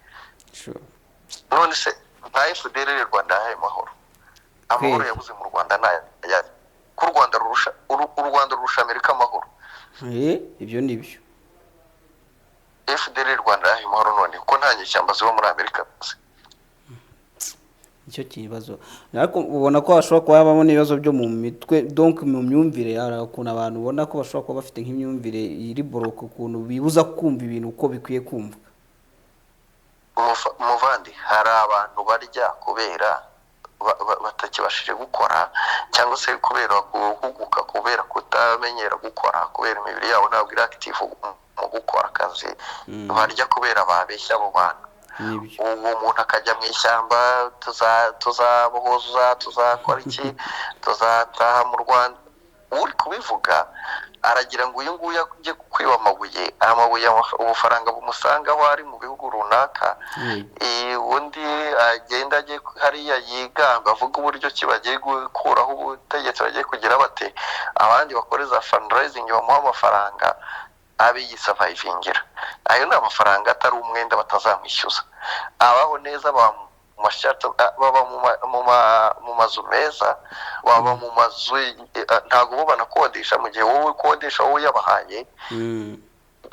None se nka FDLR Rwanda yahaye amahoro? Amahoro yabuze mu Rwanda ni aya ko u Rwanda rurusha Amerika amahoro. Ibyo ni byo. FDLR Rwanda yahaye amahoro none kuko nta nyeshyamba ziba muri Amerika. Nicyo kibazo. Ariko ubona ko hashobora kuba habamo n'ibibazo byo mu mitwe, donc mu myumvire. Hari ukuntu abantu ubona ko bashobora kuba bafite nk'imyumvire iri bloqué, ukuntu bibuza kumva ibintu uko bikwiye kumva. Muvandi, hari abantu barya kubera batakibashije gukora, cyangwa se kubera guhuguka, kubera kutamenyera gukora, kubera imibiri yabo ntabwo iri active mu gukora akazi. Barya kubera babeshya abo bantu. Nibyo. Uwo muntu akajya mu ishyamba, tuzabohoza, tuzakora iki, tuzataha mu Rwanda. Uri kubivuga aragira ngo uyu nguyu ajye kwiba amabuye, ubufaranga bumusanga aho ari mu bihugu runaka. Undi agenda ajye hariya yigamba, avuga uburyo ki bagiye gukuraho ubutegetsi, bagiye kugira bate, abandi bakore za fundraising bamuha amafaranga abe yisurvivingira. Ayo ni amafaranga atari umwenda batazamwishyuza. Abaho neza, baba mu mashyata, baba mu mazu meza, baba mu mazu, ntabwo bo banakodesha, mu gihe wowe ukodesha wowe yabahaye.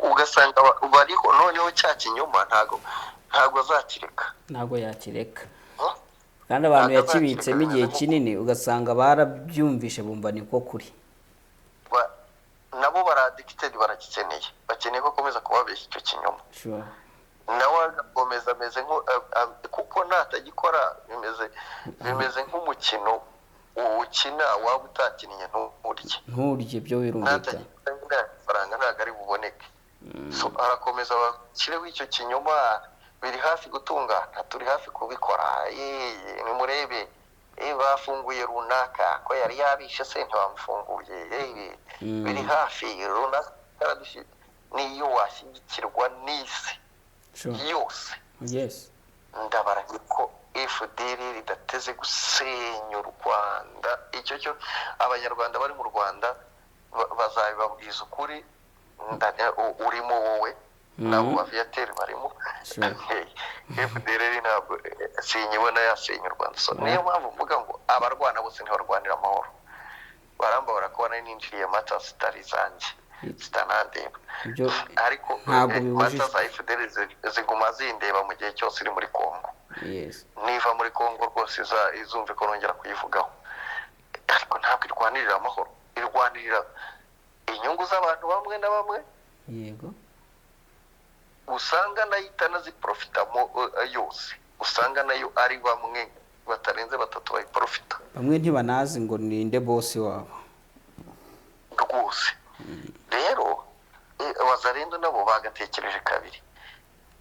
Ugasanga bariho noneho cya kinyoma ntabwo azakireka. Ntabwo yakireka. Kandi abantu Ntabwo yakibitsemo azakireka. igihe kinini, ugasanga barabyumvishe, bumva niko kuri. Nabo bara addicted, baragikeneye, bakeneye ko akomeza kubabeshya icyo kinyoma. Nawe agakomeza ameze nko kuko natagikora bimeze nk'umukino ukina, waba utakinnye nturye. Nturye byo, birumvikana. Natagikora nyine amafaranga ntabwo ari buboneke. So arakomeza bashyireho icyo kinyoma: biri hafi gutungana, turi hafi kubikora, yeee, nimurebe, bafunguye runaka, ko yari yabishe se ntibamufunguye, biri hafi, runaka niyo washyigikirwa n'isi yose, ndabarahiye ko FDL ridateze gusenya u Rwanda. Icyo cyo abanyarwanda bari mu Rwanda bazabibabwiza ukuri. Urimo wowe nabo baviyateri barimo. FDL ntabwo sinyibona yasenya u Rwanda. So niyo mpamvu mvuga ngo abarwana bose ntibarwanira amahoro. Barambabara kuba nari ninjiriye matters zitari izanjye, zitanandeba. Ibyo Ariko ntabwo matters bibujijwe. za FDL ziguma zindeba mu gihe cyose iri muri Kongo. Niva muri Kongo rwose izumve ko nongera kuyivugaho. Ariko ntabwo irwanirira amahoro, irwanirira inyungu z'abantu bamwe na bamwe. Usanga nayo itanaziprofitamo yose, usanga nayo ari bamwe batarenze batatu bayiprofita. Bamwe ntibanazi ngo ninde boss wabo. Rwose rero Wazalendo nabo bagatekereje kabiri: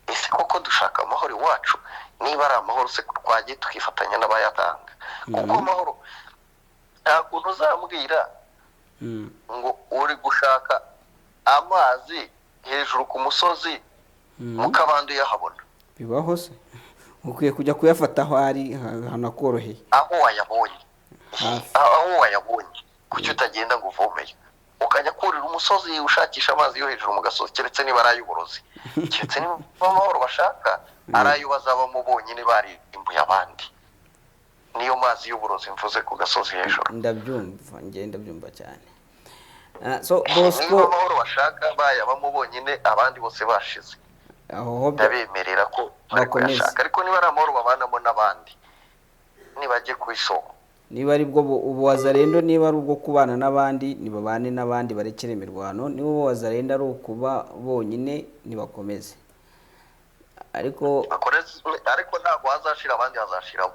ese koko dushaka amahoro iwacu? Niba ari amahoro se, twagiye tukifatanya n'abayatanga? Kuko amahoro, nta kuntu uzambwira ngo uri gushaka amazi hejuru ku musozi, mu kabande uyahabona. Bibaho se? Ukwiye kujya kuyafata aho ari hanakoroheye. Aho wayabonye. Hafi. Aho wayabonye, kuki utagenda ngo uvomeyo, ukajya kurira umusozi ushakisha amazi yo hejuru mu gasozi? Keretse niba ari ay'uburozi, keretse niba amahoro bashaka ari ayo bazabamo bonyine barimbuye abandi. Niyo mazi y'uburozi mvuze ku gasozi hejuru. Ndabyumva, njye ndabyumva cyane. So Niba Bosco, amahoro bashaka bayabamo bonyine, abandi bose bashize, aho ho ndabemerera ko bari Bakomeze. kuyashaka. Ariko niba ari amahoro babanamo n'abandi, nibajye ku isoko. Niba ari bwo ubu Wazalendo, niba ari ubwo kubana n'abandi, nibabane n'abandi, barekere imirwano. Niba ubu Wazalendo ari ukuba bonyine, nibakomeze. Ariko Bakoreze, ariko ntabwo hazashira abandi, hazashiramo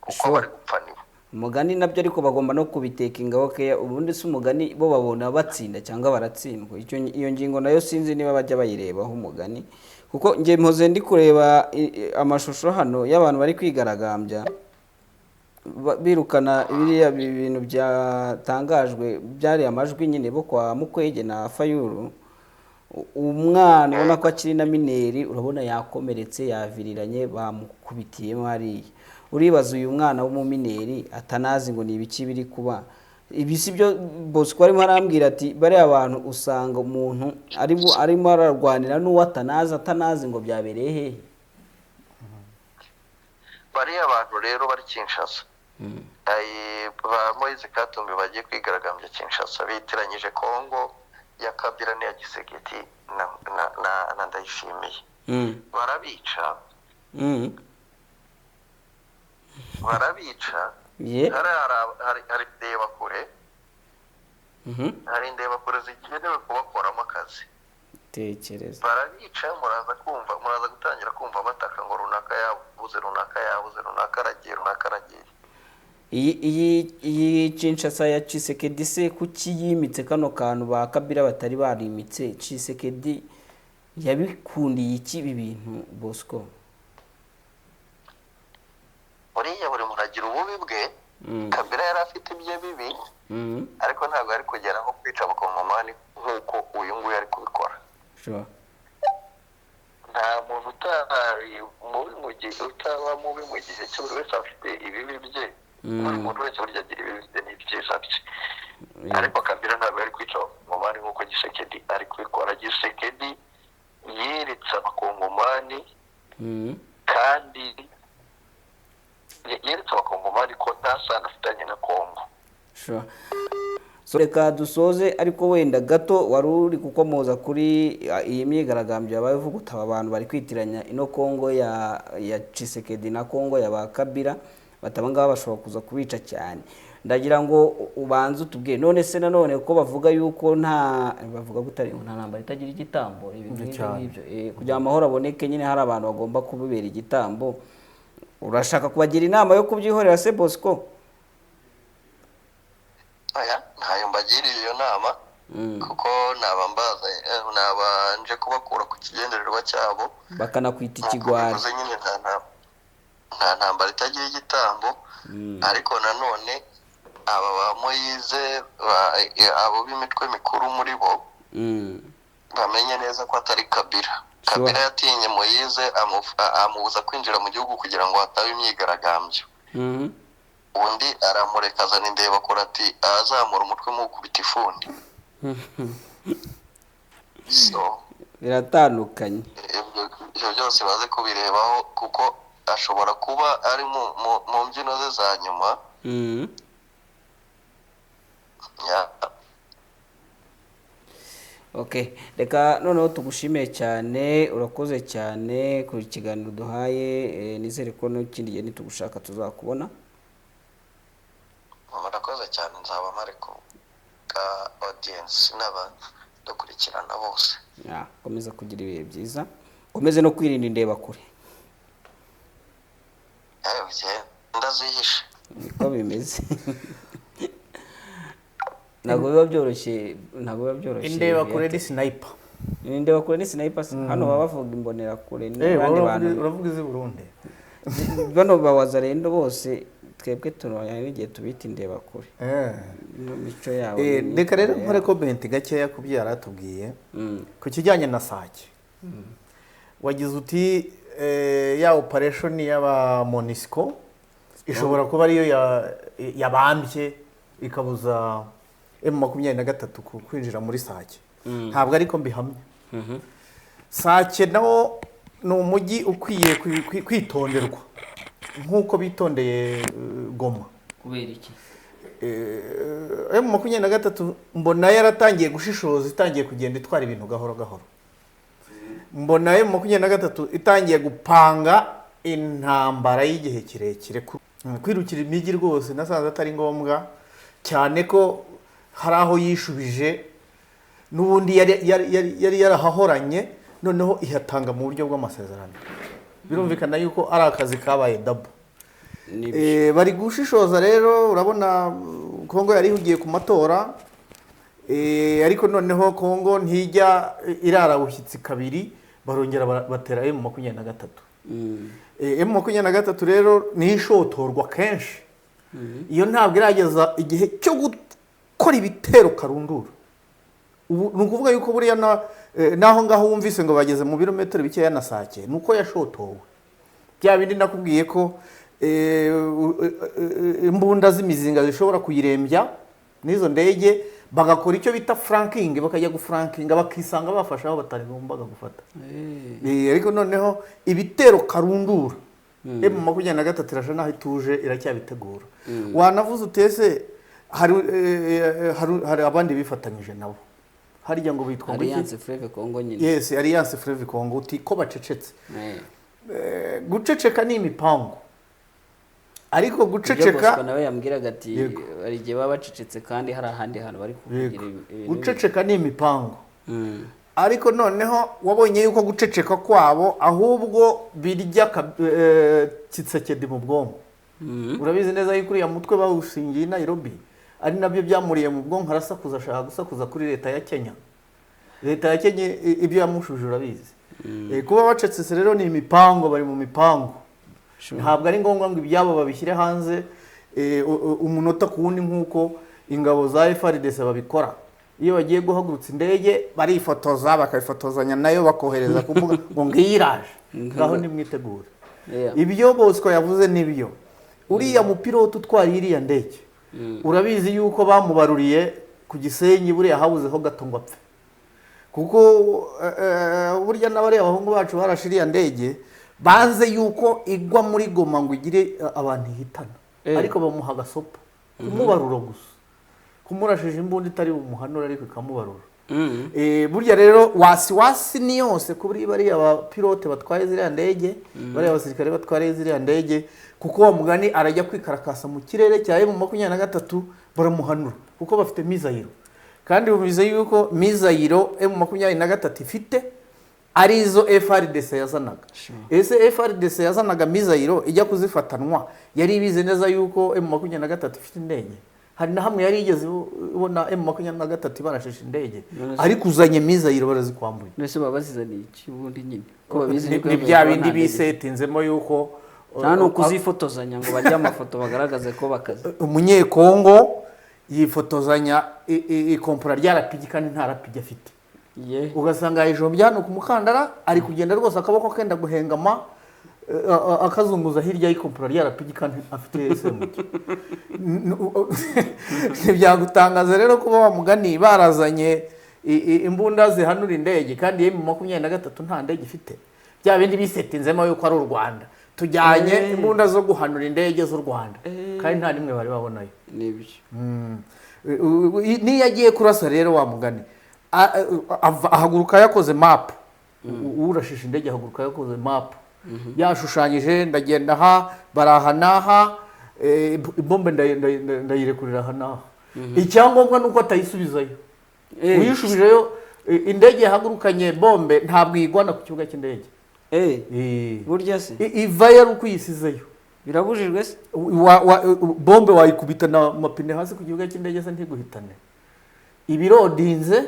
kuko bari gupfa nibo. Umugani nabyo, ariko bagomba no kubitekingaho keya. Ubundi si umugani, bo babona batsinda cyangwa baratsindwa? Iyo ngingo nayo sinzi niba bajya bayirebaho umugani, kuko njye mpoze ndi kureba amashusho hano y'abantu bari kwigaragambya, birukana biriya bintu byatangajwe, byari amajwi nyine bo kwa Mukwege na Fayulu. Umwana ubona ko akiri na mineur, urabona yakomeretse, yaviriranye, bamukubitiyemo hariya. Uribaza uyu mwana w'umumineur atanazi ngo ni ibiki biri kuba. Ibi si byo Bosco arimo arambwira ati bariya bantu usanga umuntu arimo ararwanira n'uwo atanazi, atanazi ngo byabereye hehe. Bariya bantu rero bari Kinshasa, Ayi, ba Moise Katumbi bagiye kwigaragambya Kinshasa, bitiranyije Kongo ya Kabila n'iya Tshisekedi na Ndayishimiye. Barabica. Barabica. Hari indebakure. Hari indebakure zigenewe kubakoramo akazi. Tekereza. Barabica, muraza kumva, muraza gutangira kumva bataka ngo runaka yabuze, runaka yabuze, runaka aragiye, runaka aragiye. Iyi Kinshasa ya Tshisekedi se, kuki yimitse kano kantu ba Kabila batari barimitse? Tshisekedi yabikundiye iki ibi bintu, Bosco? Buriya buri muntu agira ububi bwe. Kabila yari afite ibye bibi, ariko ntabwo yari kugera aho kwica Abakongomani nk'uko uyu nguyu ari kubikora. Nta muntu utari mubi mu gihe, utaba mubi mu gihe cye. Buri wese afite ibibi bye. Buri muntu wese burya agira ibibi bye n'ibyiza bye. Ariko Kabila ntabwo yari kwica Abakongomani nk'uko Tshisekedi ari kubikora. Tshisekedi yeretse Abakongomani, kandi yeretse Abakongomani ko nta sano afitanye na Kongo. Sure. So reka dusoze, ariko wenda gato wari uri gukomoza kuri iyi myigaragambyo yabaye, uvuga utaba abantu bari kwitiranya ino Kongo ya Tshisekedi na Kongo ya ba Kabila, bataba ngaba bashobora kuza kubica cyane. Ndagira ngo ubanze utubwire, none se nanone ko bavuga yuko nta, bavuga ko utari nta ntambara itagira igitambo, ibintu nk'ibyo Cyane. ngibyo, kugira amahoro aboneke nyine hari abantu bagomba kubibera igitambo. Urashaka kubagira inama yo kubyihorera se, Bosco? Oya, ntayo mbagiriye iyo nama, kuko naba mbaza, nabanje kubakura ku kigendererwa cyabo. Bakanakwita Nk'uko ikigwari. bivuze nyine, nta ntambara itagira igitambo. Ariko nanone aba ba Moyize, abo b'imitwe mikuru muri bo, bamenye neza ko atari Kabila. Kabila yatinye Moyize, amubuza kwinjira mu gihugu kugira ngo hataba imyigaragambyo. Undi aramureka, azana indebakure ati azamura umutwe mukubita ifuni. So Biratandukanye. Ibyo byose baze kubirebaho, kuko ashobora kuba ari mu mbyino ze za nyuma. Yeah. Okay, reka noneho tugushimiye cyane, urakoze cyane ku kiganiro duhaye. Nizere ko n'ikindi gihe nitugushaka tuzakubona. Murakoze cyane, nzaba mpari ku bwa audience n'abadukurikirana bose. Ya, komeza kugira ibihe byiza, ukomeze no kwirinda indebakure. Yewe, genda zihishe. Niko bimeze, ntabwo biba byoroshye, ntabwo biba byoroshye. Indebakure ni sniper. Indebakure ni sniper se? Hano baba bavuga imbonerakure n'abandi bantu. Uravuga iz'i Burundi. Bano bawazarendo bose twebwe turabona n'igihe tubita indebakure. Ino mico yabo Reka rero n'imyitwarire nkore yabo. comment gakeya ku byo yari atubwiye ku kijyanye na Sake. Wagize uti ya operation y'aba MONUSCO ishobora kuba ariyo yabambye ikabuza M23 kwinjira muri Sake. Ntabwo ariko mbihamya. Sake nawo ni umujyi ukwiye kwitonderwa nk'uko bitondeye Goma. Kubera iki? M23 mbona yaratangiye gushishoza, itangiye kugenda itwara ibintu gahoro gahoro. Mbona M23 itangiye gupanga intambara y'igihe kirekire. Kwirukira imijyi rwose nasanze atari ngombwa, cyane ko hari aho yishubije n'ubundi yari yarahahoranye, noneho ihatanga mu buryo bw'amasezerano. Birumvikana yuko ari akazi kabaye double. Nibyo. Bari gushishoza rero. Urabona Kongo yari ihugiye ku matora, ariko noneho Kongo ntijya irara bushyitsi kabiri, barongera batera M23. M23 rero niyo ishotorwa kenshi, iyo ntabwo irageza igihe cyo gukora ibitero karundura. Ubu ni ukuvuga yuko buriya naho ngaho wumvise ngo bageze mu birometero bikeya na Sake, ni uko yashotowe. Bya bindi nakubwiye ko imbunda z'imizinga zishobora kuyirembya n'izo ndege, bagakora icyo bita flanking, bakajya guflankinga bakisanga bafashe aho batagombaga gufata. Ariko noneho ibitero karundura, M23 irasha naho ituje, iracyabitegura. Wanavuze utese hari abandi bifatanyije nabo harya ngo bitwa ngo iki? Alliance Fleuve Congo nyine. Yes, Alliance Fleuve Congo, uti ko bacecetse. Guceceka ni imipango, ariko Ibyo guceceka Bosco nawe yambwiraga ati Yego. hari igihe baba bacecetse kandi hari ahandi hantu bari kuvugira ibintu. Guceceka ni imipango, ariko noneho wabonye yuko guceceka kwabo ahubwo birya Tshisekedi mu bwonko. Urabizi neza yuko uriya mutwe bawushingiye i Nairobi, ari nabyo byamuriye mu bwonko, arasakuza, ashaka gusakuza kuri leta ya Kenya. Leta ya Kenya ibyo yamushuje urabizi. Kuba bacecetse rero ni imipango, bari mu mipango. Ntabwo ari ngombwa ngo ibyabo babishyire hanze umunota ku wundi nk'uko ingabo za FARDC babikora. Iyo bagiye guhagurutsa indege barifotoza, bakayifotozanya nayo, bakohereza ku mbuga ngo ngiyi iraje, ngaho nimwitegure. Ibyo Bosco yavuze nibyo. Uriya mupilote utwara iriya ndege, urabizi yuko bamubaruriye ku Gisenyi, buriya habuzeho gato ngo apfe, kuko burya n'abariya abahungu bacu barashe iriya ndege banze yuko igwa muri Goma ngo igire abantu ihitana. Ariko bamuha agasopo kumubarura gusa, kumurashije imbunda itari bumuhanura ariko ikamubarura. Burya rero wasiwasi ni yose kuri bariya bapilote batwaye ziriya ndege, bariya basirikare batwaye ziriya ndege, kuko wa mugani arajya kwikarakasa mu kirere cya M23 baramuhanura, kuko bafite mizayiro, kandi bivuze yuko mizayiro M23 ifite arizo FARDC yazanaga. Ese FARDC yazanaga mizayiro ijya kuzifatanwa yari ibizi neza yuko M23 ifite indege? Hari na hamwe yari igeze ibona M23 barasheshe indege? Ariko uzanye mizayiro barazikwambuye. Mbese baba bazizaniye iki ubundi nyine ko babizi? Ni Niko ni bya bemeye bindi ko nta ndege bisetinzemo yuko nta ni ukuzifotozanya ngo barye amafoto bagaragaze ko bakaze. Umunyekongo yifotozanya ikompora rya rapigi kandi nta rapigi afite. Ugasanga yayijombye hano ku mukandara, ari kugenda rwose akaboko kenda guhengama, akazunguza hirya y'ikompora rya rapigi kandi afite SMG. Ntibyagutangaza rero kuba wa mugani barazanye imbunda zihanura indege kandi M23 nta ndege ifite. Bya bindi bisetinzemo yuko ari u Rwanda, tujyanye imbunda zo guhanura indege z'u Rwanda, kandi nta nimwe bari babonayo. Nibyo. Niyo agiye kurasa rero wa mugani ahaguruka yakoze map. Urashisha indege ahaguruka yakoze map, yashushanyije, ndagenda aha, baraha n'aha, ibombe ndayirekurira aha n'aha. Icyangombwa ni uko atayisubizayo. Uyishubijeyo, indege yahagurukanye bombe ntabwo iyigwana ku kibuga cy'indege. Burya se? Ivayo ari uko uyisizeyo. Birabujijwe se? Bombe wayikubita na mapine hasi ku kibuga cy'indege se ntiguhitane? Ibirodinze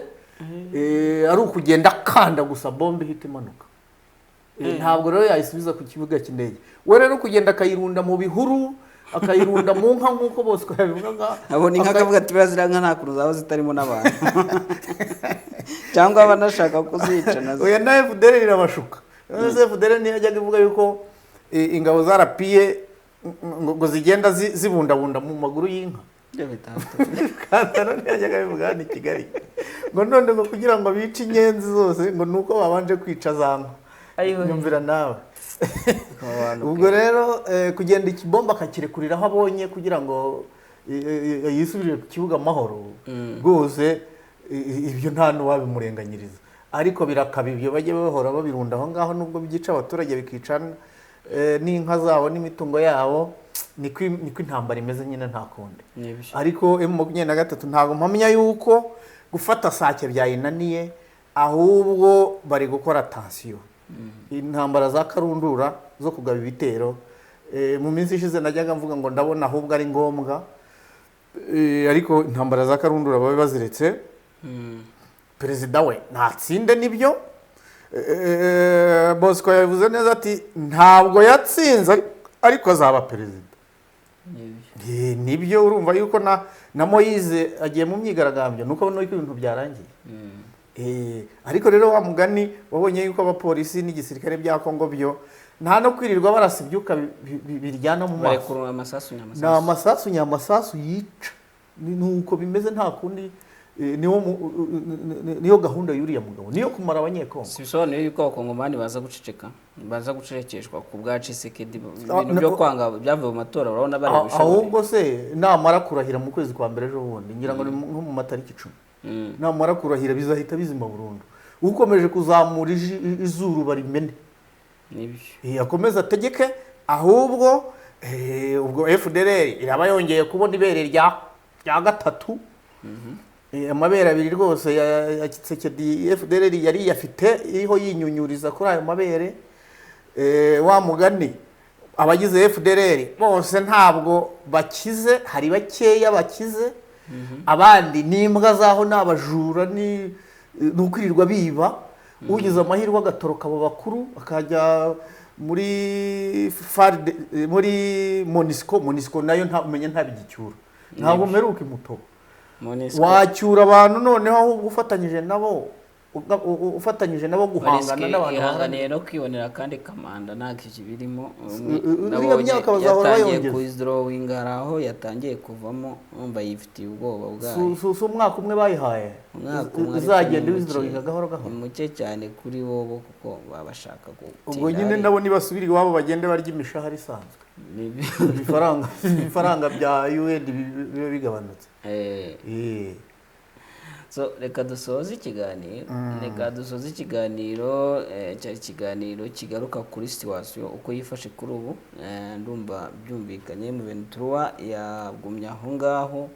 ari ukugenda akanda gusa, bombe ihita imanuka. Ntabwo rero yayisubiza ku kibuga cy'indege. We rero kugenda akayirunda mu bihuru, akayirunda mu nka nk'uko bose yabivugaga. Abona inka akavuga ati buriya ziriya nka nta kuntu zaba zitarimo n'abantu, cyangwa banashaka kuzica nazo. Oya, na FDL irabashuka. None se FDL niyo yajyaga ivuga yuko ingabo za RPA ngo zigenda zibundabunda mu maguru y'inka? Ibyo bitatu. Kantano ntiyajyaga abivuga hano i Kigali ngo none ngo kugira ngo bice inyenzi zose ngo ni uko babanje kwica za nka? Ayiwe. Nyumvira nawe. Abantu. Ubwo rero kugenda ikibomba akakirekurira aho abonye kugira ngo yisubirire ku kibuga amahoro rwose, ibyo nta n'uwabimurenganyiriza, ariko birakaba ibyo bajye bahora babirunda aho ngaho, nubwo byica abaturage, bikica n'inka zabo n'imitungo yabo. Niko intambara imeze nyine, nta kundi. Nibyo. Ariko M23 ntabwo mpamya yuko gufata Sake byayinaniye, ahubwo bari gukora attention, intambara za karundura zo kugaba ibitero. Mu minsi ishize najyaga mvuga ngo ndabona ahubwo ari ngombwa, ariko intambara za karundura babe baziretse. Perezida we ntatsinde nibyo. Bosco yabivuze neza ati ntabwo yatsinze ariko azaba perezida. Nibyo. Nibyo, urumva yuko na Moyize agiye mu myigaragambyo, nuko abona yuko ibintu byarangiye. Ariko rero wa mugani wabonye yuko abapolisi n'igisirikare bya Kongo byo nta no kwirirwa barasa ibyuka biryana mu maso. Barekurura amasasu Ni nyamasasu. Amasasu nyamasasu yica. Ni uko bimeze, nta kundi. Niyo gahunda y'uriya mugabo, niyo kumara Abanyekongo. Si bisobanuye yuko Abakongomani baza guceceka, baza gucecekeshwa ku bwa Tshisekedi, ibintu No. byo kwanga byavuye mu matora, urabona bari bishobore. Ahubwo se namara kurahira mu kwezi kwa mbere ejo bundi, ngira ngo ni nko mu matariki 10, namara kurahira bizahita bizima burundu. Ukomeje kuzamura izuru barimene. Nibyo. Akomeze ategeke ahubwo. Ubwo FDLR iraba yongeye kubona ibere rya gatatu. Amabere abiri rwose ya Tshisekedi FDLR yari iyafite, iriho yinyunyuriza kuri ayo mabere. Wa mugani abagize FDLR bose ntabwo bakize, hari bakeya bakize, abandi ni imbwa zaho, ni abajura, ni ukwirirwa biba. Ugize amahirwe agatoroka abo bakuru akajya muri FARD, muri MONUSCO. MONUSCO nayo nta umenya, ntabigicyura, ntabwo mperuka imutobo. MONUSCO. Wacyura abantu noneho ahubwo ufatanyije nabo, ufatanyije nabo guhangana MONUSCO n'abantu baharanira. Ihanganiye no kwibonera akandi kamanda, ntabwo ibyo birimo. Uriya myaka bazahora Yatangiye bayongeza. kuwithdrawinga, hari aho yatangiye kuvamo, umva yifitiye ubwoba bwayo. Si umwaka umwe bayihaye? Umwaka umwe, ariko Izagenda ni muke. withdrawinga gahoro gahoro. Ni muke cyane kuri bo kuko baba bashaka gutinda Ubwo nyine hariya. nabo nibasubira iwabo bagende barya imishahara isanzwe. Nibyo. Ibifaranga bya UN bibe bigabanutse. So reka dusoze ikiganiro, reka dusoze ikiganiro. Cyari ikiganiro kigaruka kuri situation uko yifashe kuri ubu. Ndumva byumvikanye mu bintu turuwa yagumye aho ngaho.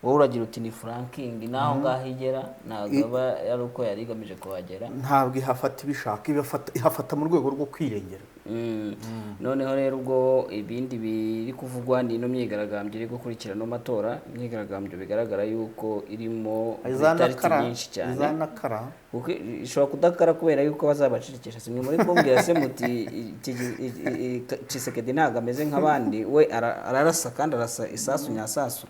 Wowe uragira uti ni flanking, n'aho ngaho igera ntabwo aba ari uko yari igamije kuhagera. Ntabwo ihafata ibishaka, ihafata mu rwego rwo kwirengera. Noneho rero ubwo ibindi biri kuvugwa ni ino myigaragambyo iri gukurikira no matora, imyigaragambyo bigaragara yuko irimo brutality Izanakara. nyinshi cyane. Izanakara. Kuko ishobora kudakara kubera yuko bazabacecekesha. Simwe muri kumbwira se muti Tshisekedi ntabwo ameze nk'abandi, we ararasa kandi arasa isasu nyasasu.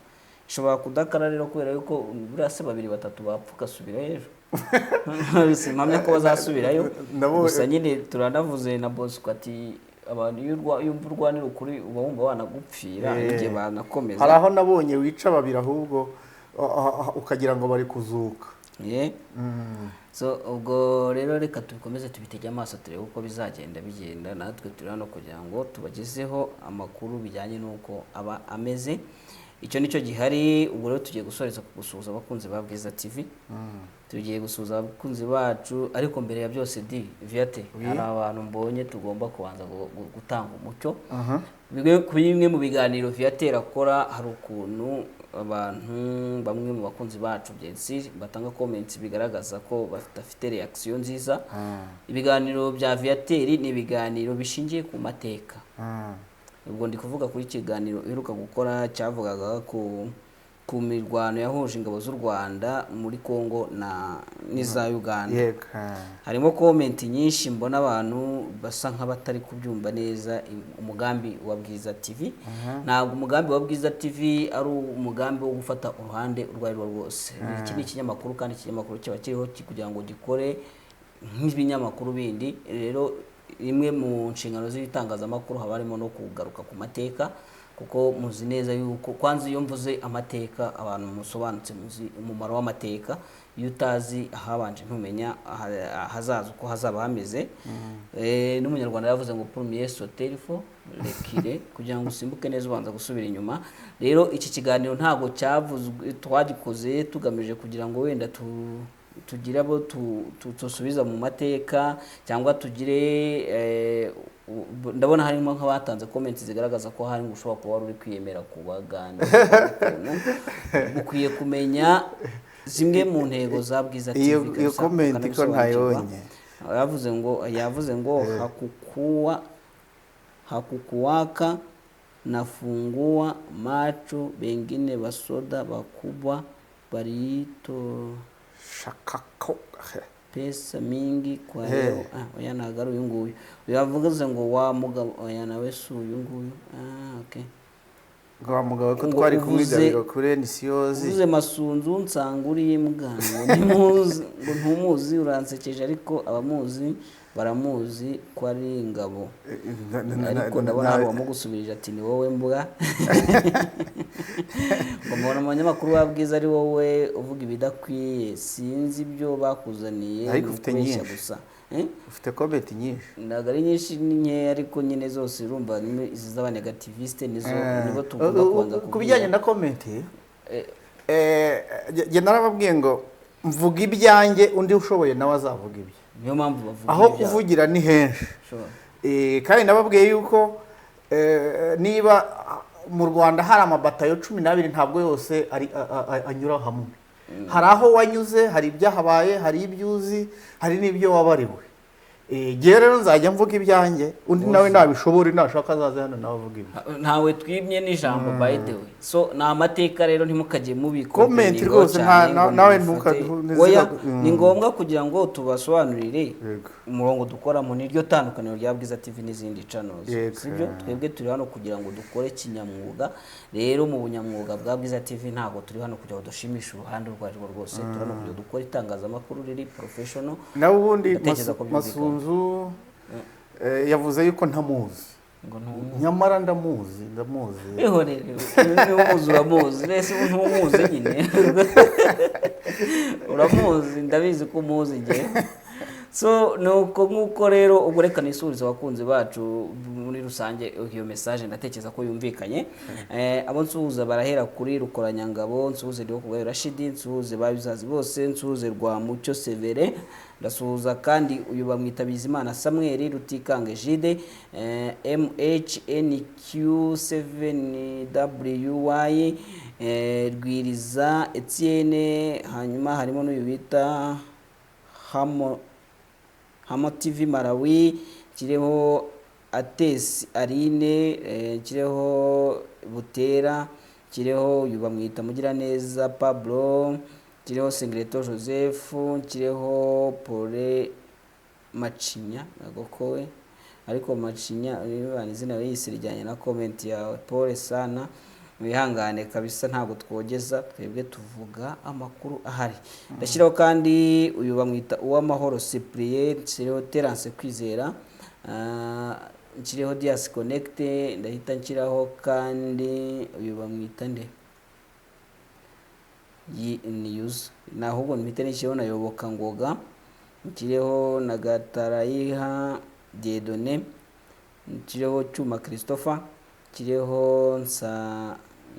Ishobora kudakara rero kubera yuko buriya se babiri batatu bapfa ugasubirayo ejo, simpamya ko bazasubirayo. Gusa nyine turanavuze na Bosco ati abantu iyo iyo umva urwanira ukuri uba wumva wanagupfira igihe banakomeza. Hari aho nabonye wica babiri ahubwo ukagira ngo bari kuzuka. Yeah. So ubwo rero reka dukomeze tubitege amaso, turebe uko bizagenda bigenda. Natwe turi hano kugira ngo tubagezeho amakuru bijyanye n'uko aba ameze. Icyo nicyo gihari. Ubwo rero tugiye gusoreza ku gusuhuza abakunzi ba Bwiza TV, tugiye gusuhuza abakunzi bacu, ariko mbere ya byose di Viate, hari abantu mbonye tugomba kubanza gutanga umucyo. Kuri bimwe mu biganiro Viateur akora, hari ukuntu abantu bamwe mu bakunzi bacu byensi batanga comments bigaragaza ko badafite reaction nziza. Ibiganiro bya Viateur ni ibiganiro bishingiye ku mateka. Ubwo ndi kuvuga kuri kiganiro iheruka gukora cyavugaga ku mirwano yahuje ingabo z'u Rwanda muri Congo na n'iza Uganda. Harimo comment nyinshi mbona abantu basa nk'abatari kubyumva neza umugambi wa Bwiza TV. Ntabwo umugambi wa Bwiza TV ari umugambi wo gufata uruhande urwo ari rwo rwose. Iki ni ikinyamakuru, kandi ikinyamakuru kiba kiriho kugira ngo gikore nk'ibinyamakuru bindi. Rero imwe mu nshingano z'ibitangazamakuru haba harimo no kugaruka ku mateka, kuko muzi neza yuko kwanza iyo mvuze amateka abantu musobanutse, muzi umumaro w'amateka. Iyo utazi ahabanje ntumenya ahazaza uko hazaba hameze. N'umunyarwanda yavuze ngo "Pour mieux sauter, il faut reculer", kugira ngo usimbuke neza ubanza gusubira inyuma. Rero iki kiganiro ntabwo cyavuzwe, twagikoze tugamije kugira ngo wenda tugire abo dusubiza mu mateka cyangwa tugire ndabona harimo nk'abatanze comments zigaragaza ko hari ushobora kuba wari uri kwiyemera kubaganira ukuntu mukwiye kumenya zimwe mu ntego za Bwiza TV. Iyo Kabisa, comment ko ukanabisobanukirwa. ntayibonye. Yavuze ngo hakukuwaka nafungua macho bengine basoda bakubwa barito Shakako. Pesa mingi kwa leo. Ah, oya, ntabwo ari uyu nguyu. Yavuze ngo wa mugabo, oya, nawe si uyu nguyu. Ah, okay. Ngo wa mugabo ko Ngo twari kumwe uvuze- Gabiro kuri Enisiyozi. Uvuze Masunzu nsanga uri imbwa, ngo ntimuzi, ngo ntumuzi, uransekeje, ariko abamuzi baramuzi ko ari ingabo. Ariko ndabona hari uwamugusubirije ati "Ni wowe mbwa", ngo mbona umunyamakuru wa Bwiza ari wowe uvuga ibidakwiye, sinzi ibyo bakuzaniye, Ariko ni ufite ukubeshya nyinshi. gusa. Eh? Ufite comment nyinshi. Ntabwo ari nyinshi, ni nkeya, ariko nyine zose urumva ni izi z'abanégativiste, nizo nibo tugomba kubanza Ku bijyanye kubwira. na comment, jye narababwiye ngo mvuga ibyanjye, undi ushoboye nawe azavuga ibye. Niyo mpamvu bavuga Aho ibyabo. kuvugira ni henshi. Sure. Kandi nababwiye yuko niba mu Rwanda hari amabatayo 12, ntabwo yose ari anyura hamwe. Hari aho wanyuze, hari ibyahabaye, hari ibyo uzi, hari n'ibyo wabariwe. Jyewe rero nzajya mvuga ibyanjye, undi nawe nabishobore, nashaka azaze hano nawe avuga ibye. Ntawe twimye n'ijambo, by the way. So ni amateka rero, ntimukajye Comment mubicomplainingaho rwose cyane ngo nawe mubifate. Oya, ni ngombwa kugira ngo tubasobanurire umurongo dukoramo, niryo tandukaniro rya Bwiza TV n'izindi channels. Sibyo? Twebwe turi hano kugira ngo dukore kinyamwuga. Rero mu bunyamwuga bwa Bwiza TV, ntabwo turi hano kugira ngo dushimishe uruhande urwo ari rwo rwose, turi hano kugira ngo dukore itangazamakuru riri professional. Nawe ubundi Ndatekereza ko byumvikana. Masunzu yavuze yuko ntamuzi. Ngo ntumuzi. Nyamara ndamuzi, ndamuzi. Ihorere, ntumuzi, uramuzi mbese, ubu ntumuzi nyine, uramuzi, ndabizi ko umuzi njye. So nuko nk'uko rero ubwo reka nisurize abakunzi bacu muri rusange, iyo message ndatekereza ko yumvikanye. Abo nsuhuza barahera kuri Rukoranyangabo, nsuhuze Ndiho Rashidi, nsuhuze babizazi bose, nsuhuze Rwamucyo Severe, ndasuhuza kandi uyu bamwita Bizimana Samuel, Rutikanga Jide, MHNQ7WY, Rwiriza Etienne, hanyuma harimo n'uyu bita Hamo Hamo TV Malawi, kiriho Atesi Aline, kiriho Butera, kiriho uyu bamwita Mugiraneza Pablo, kiriho Sengreto Joseph, kiriho Pole Macinya, ntabwo kowe ariko Macinya niba izina yise rijyanye na comment yawe, pole sana, wihangane kabisa, ntabwo twogeza, twebwe tuvuga amakuru ahari. Ndashyiraho kandi uyu bamwita Uwamahoro Cyprien, nshyiriho Terence Kwizera, nshyiriho Dias Connect, ndahita nshyiraho kandi uyu bamwita nde, ni yuza ahubwo mpite nishyiraho na Yoboka Ngoga, nshyireho na Gatarayiha Dieudonné, nshyireho Cyuma Christopher, nshyireho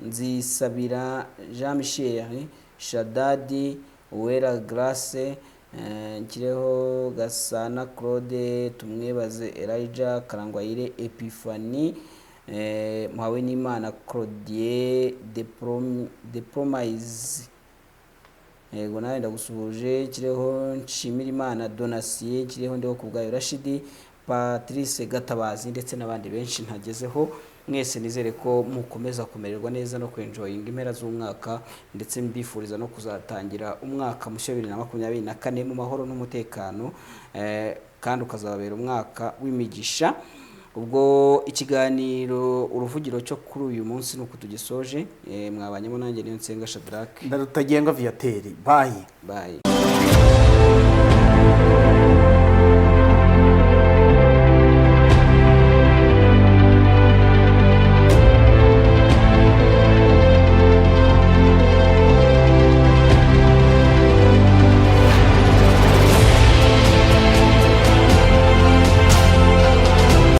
Nzisabira Jean Michel, Shadadi Uwera Grace, nshyireho Gasana Claude, Tumwebaze Elijah, Karangwayire Epiphanie, Muhawenimana Claudie, Depromise. Yego, nawe ndagusuhuje. Nshyireho Nshimirimana Donatien, nshyireho Ndiho Kubwayo Rashidi, Patrice Gatabazi ndetse n'abandi benshi ntagezeho. Mwese nizere ko mukomeza kumererwa neza no kwenjoyinga impera z'umwaka, ndetse mbifuriza no kuzatangira umwaka mushya 2024 mu mahoro n'umutekano, kandi ukazababera umwaka w'imigisha. Ubwo ikiganiro Uruvugiro cyo kuri uyu munsi ni uku tugisoje. Mwabanyemo nanjye, niyo nsenga Shadrack. Ndarutagenga Viateur, bye. Bye.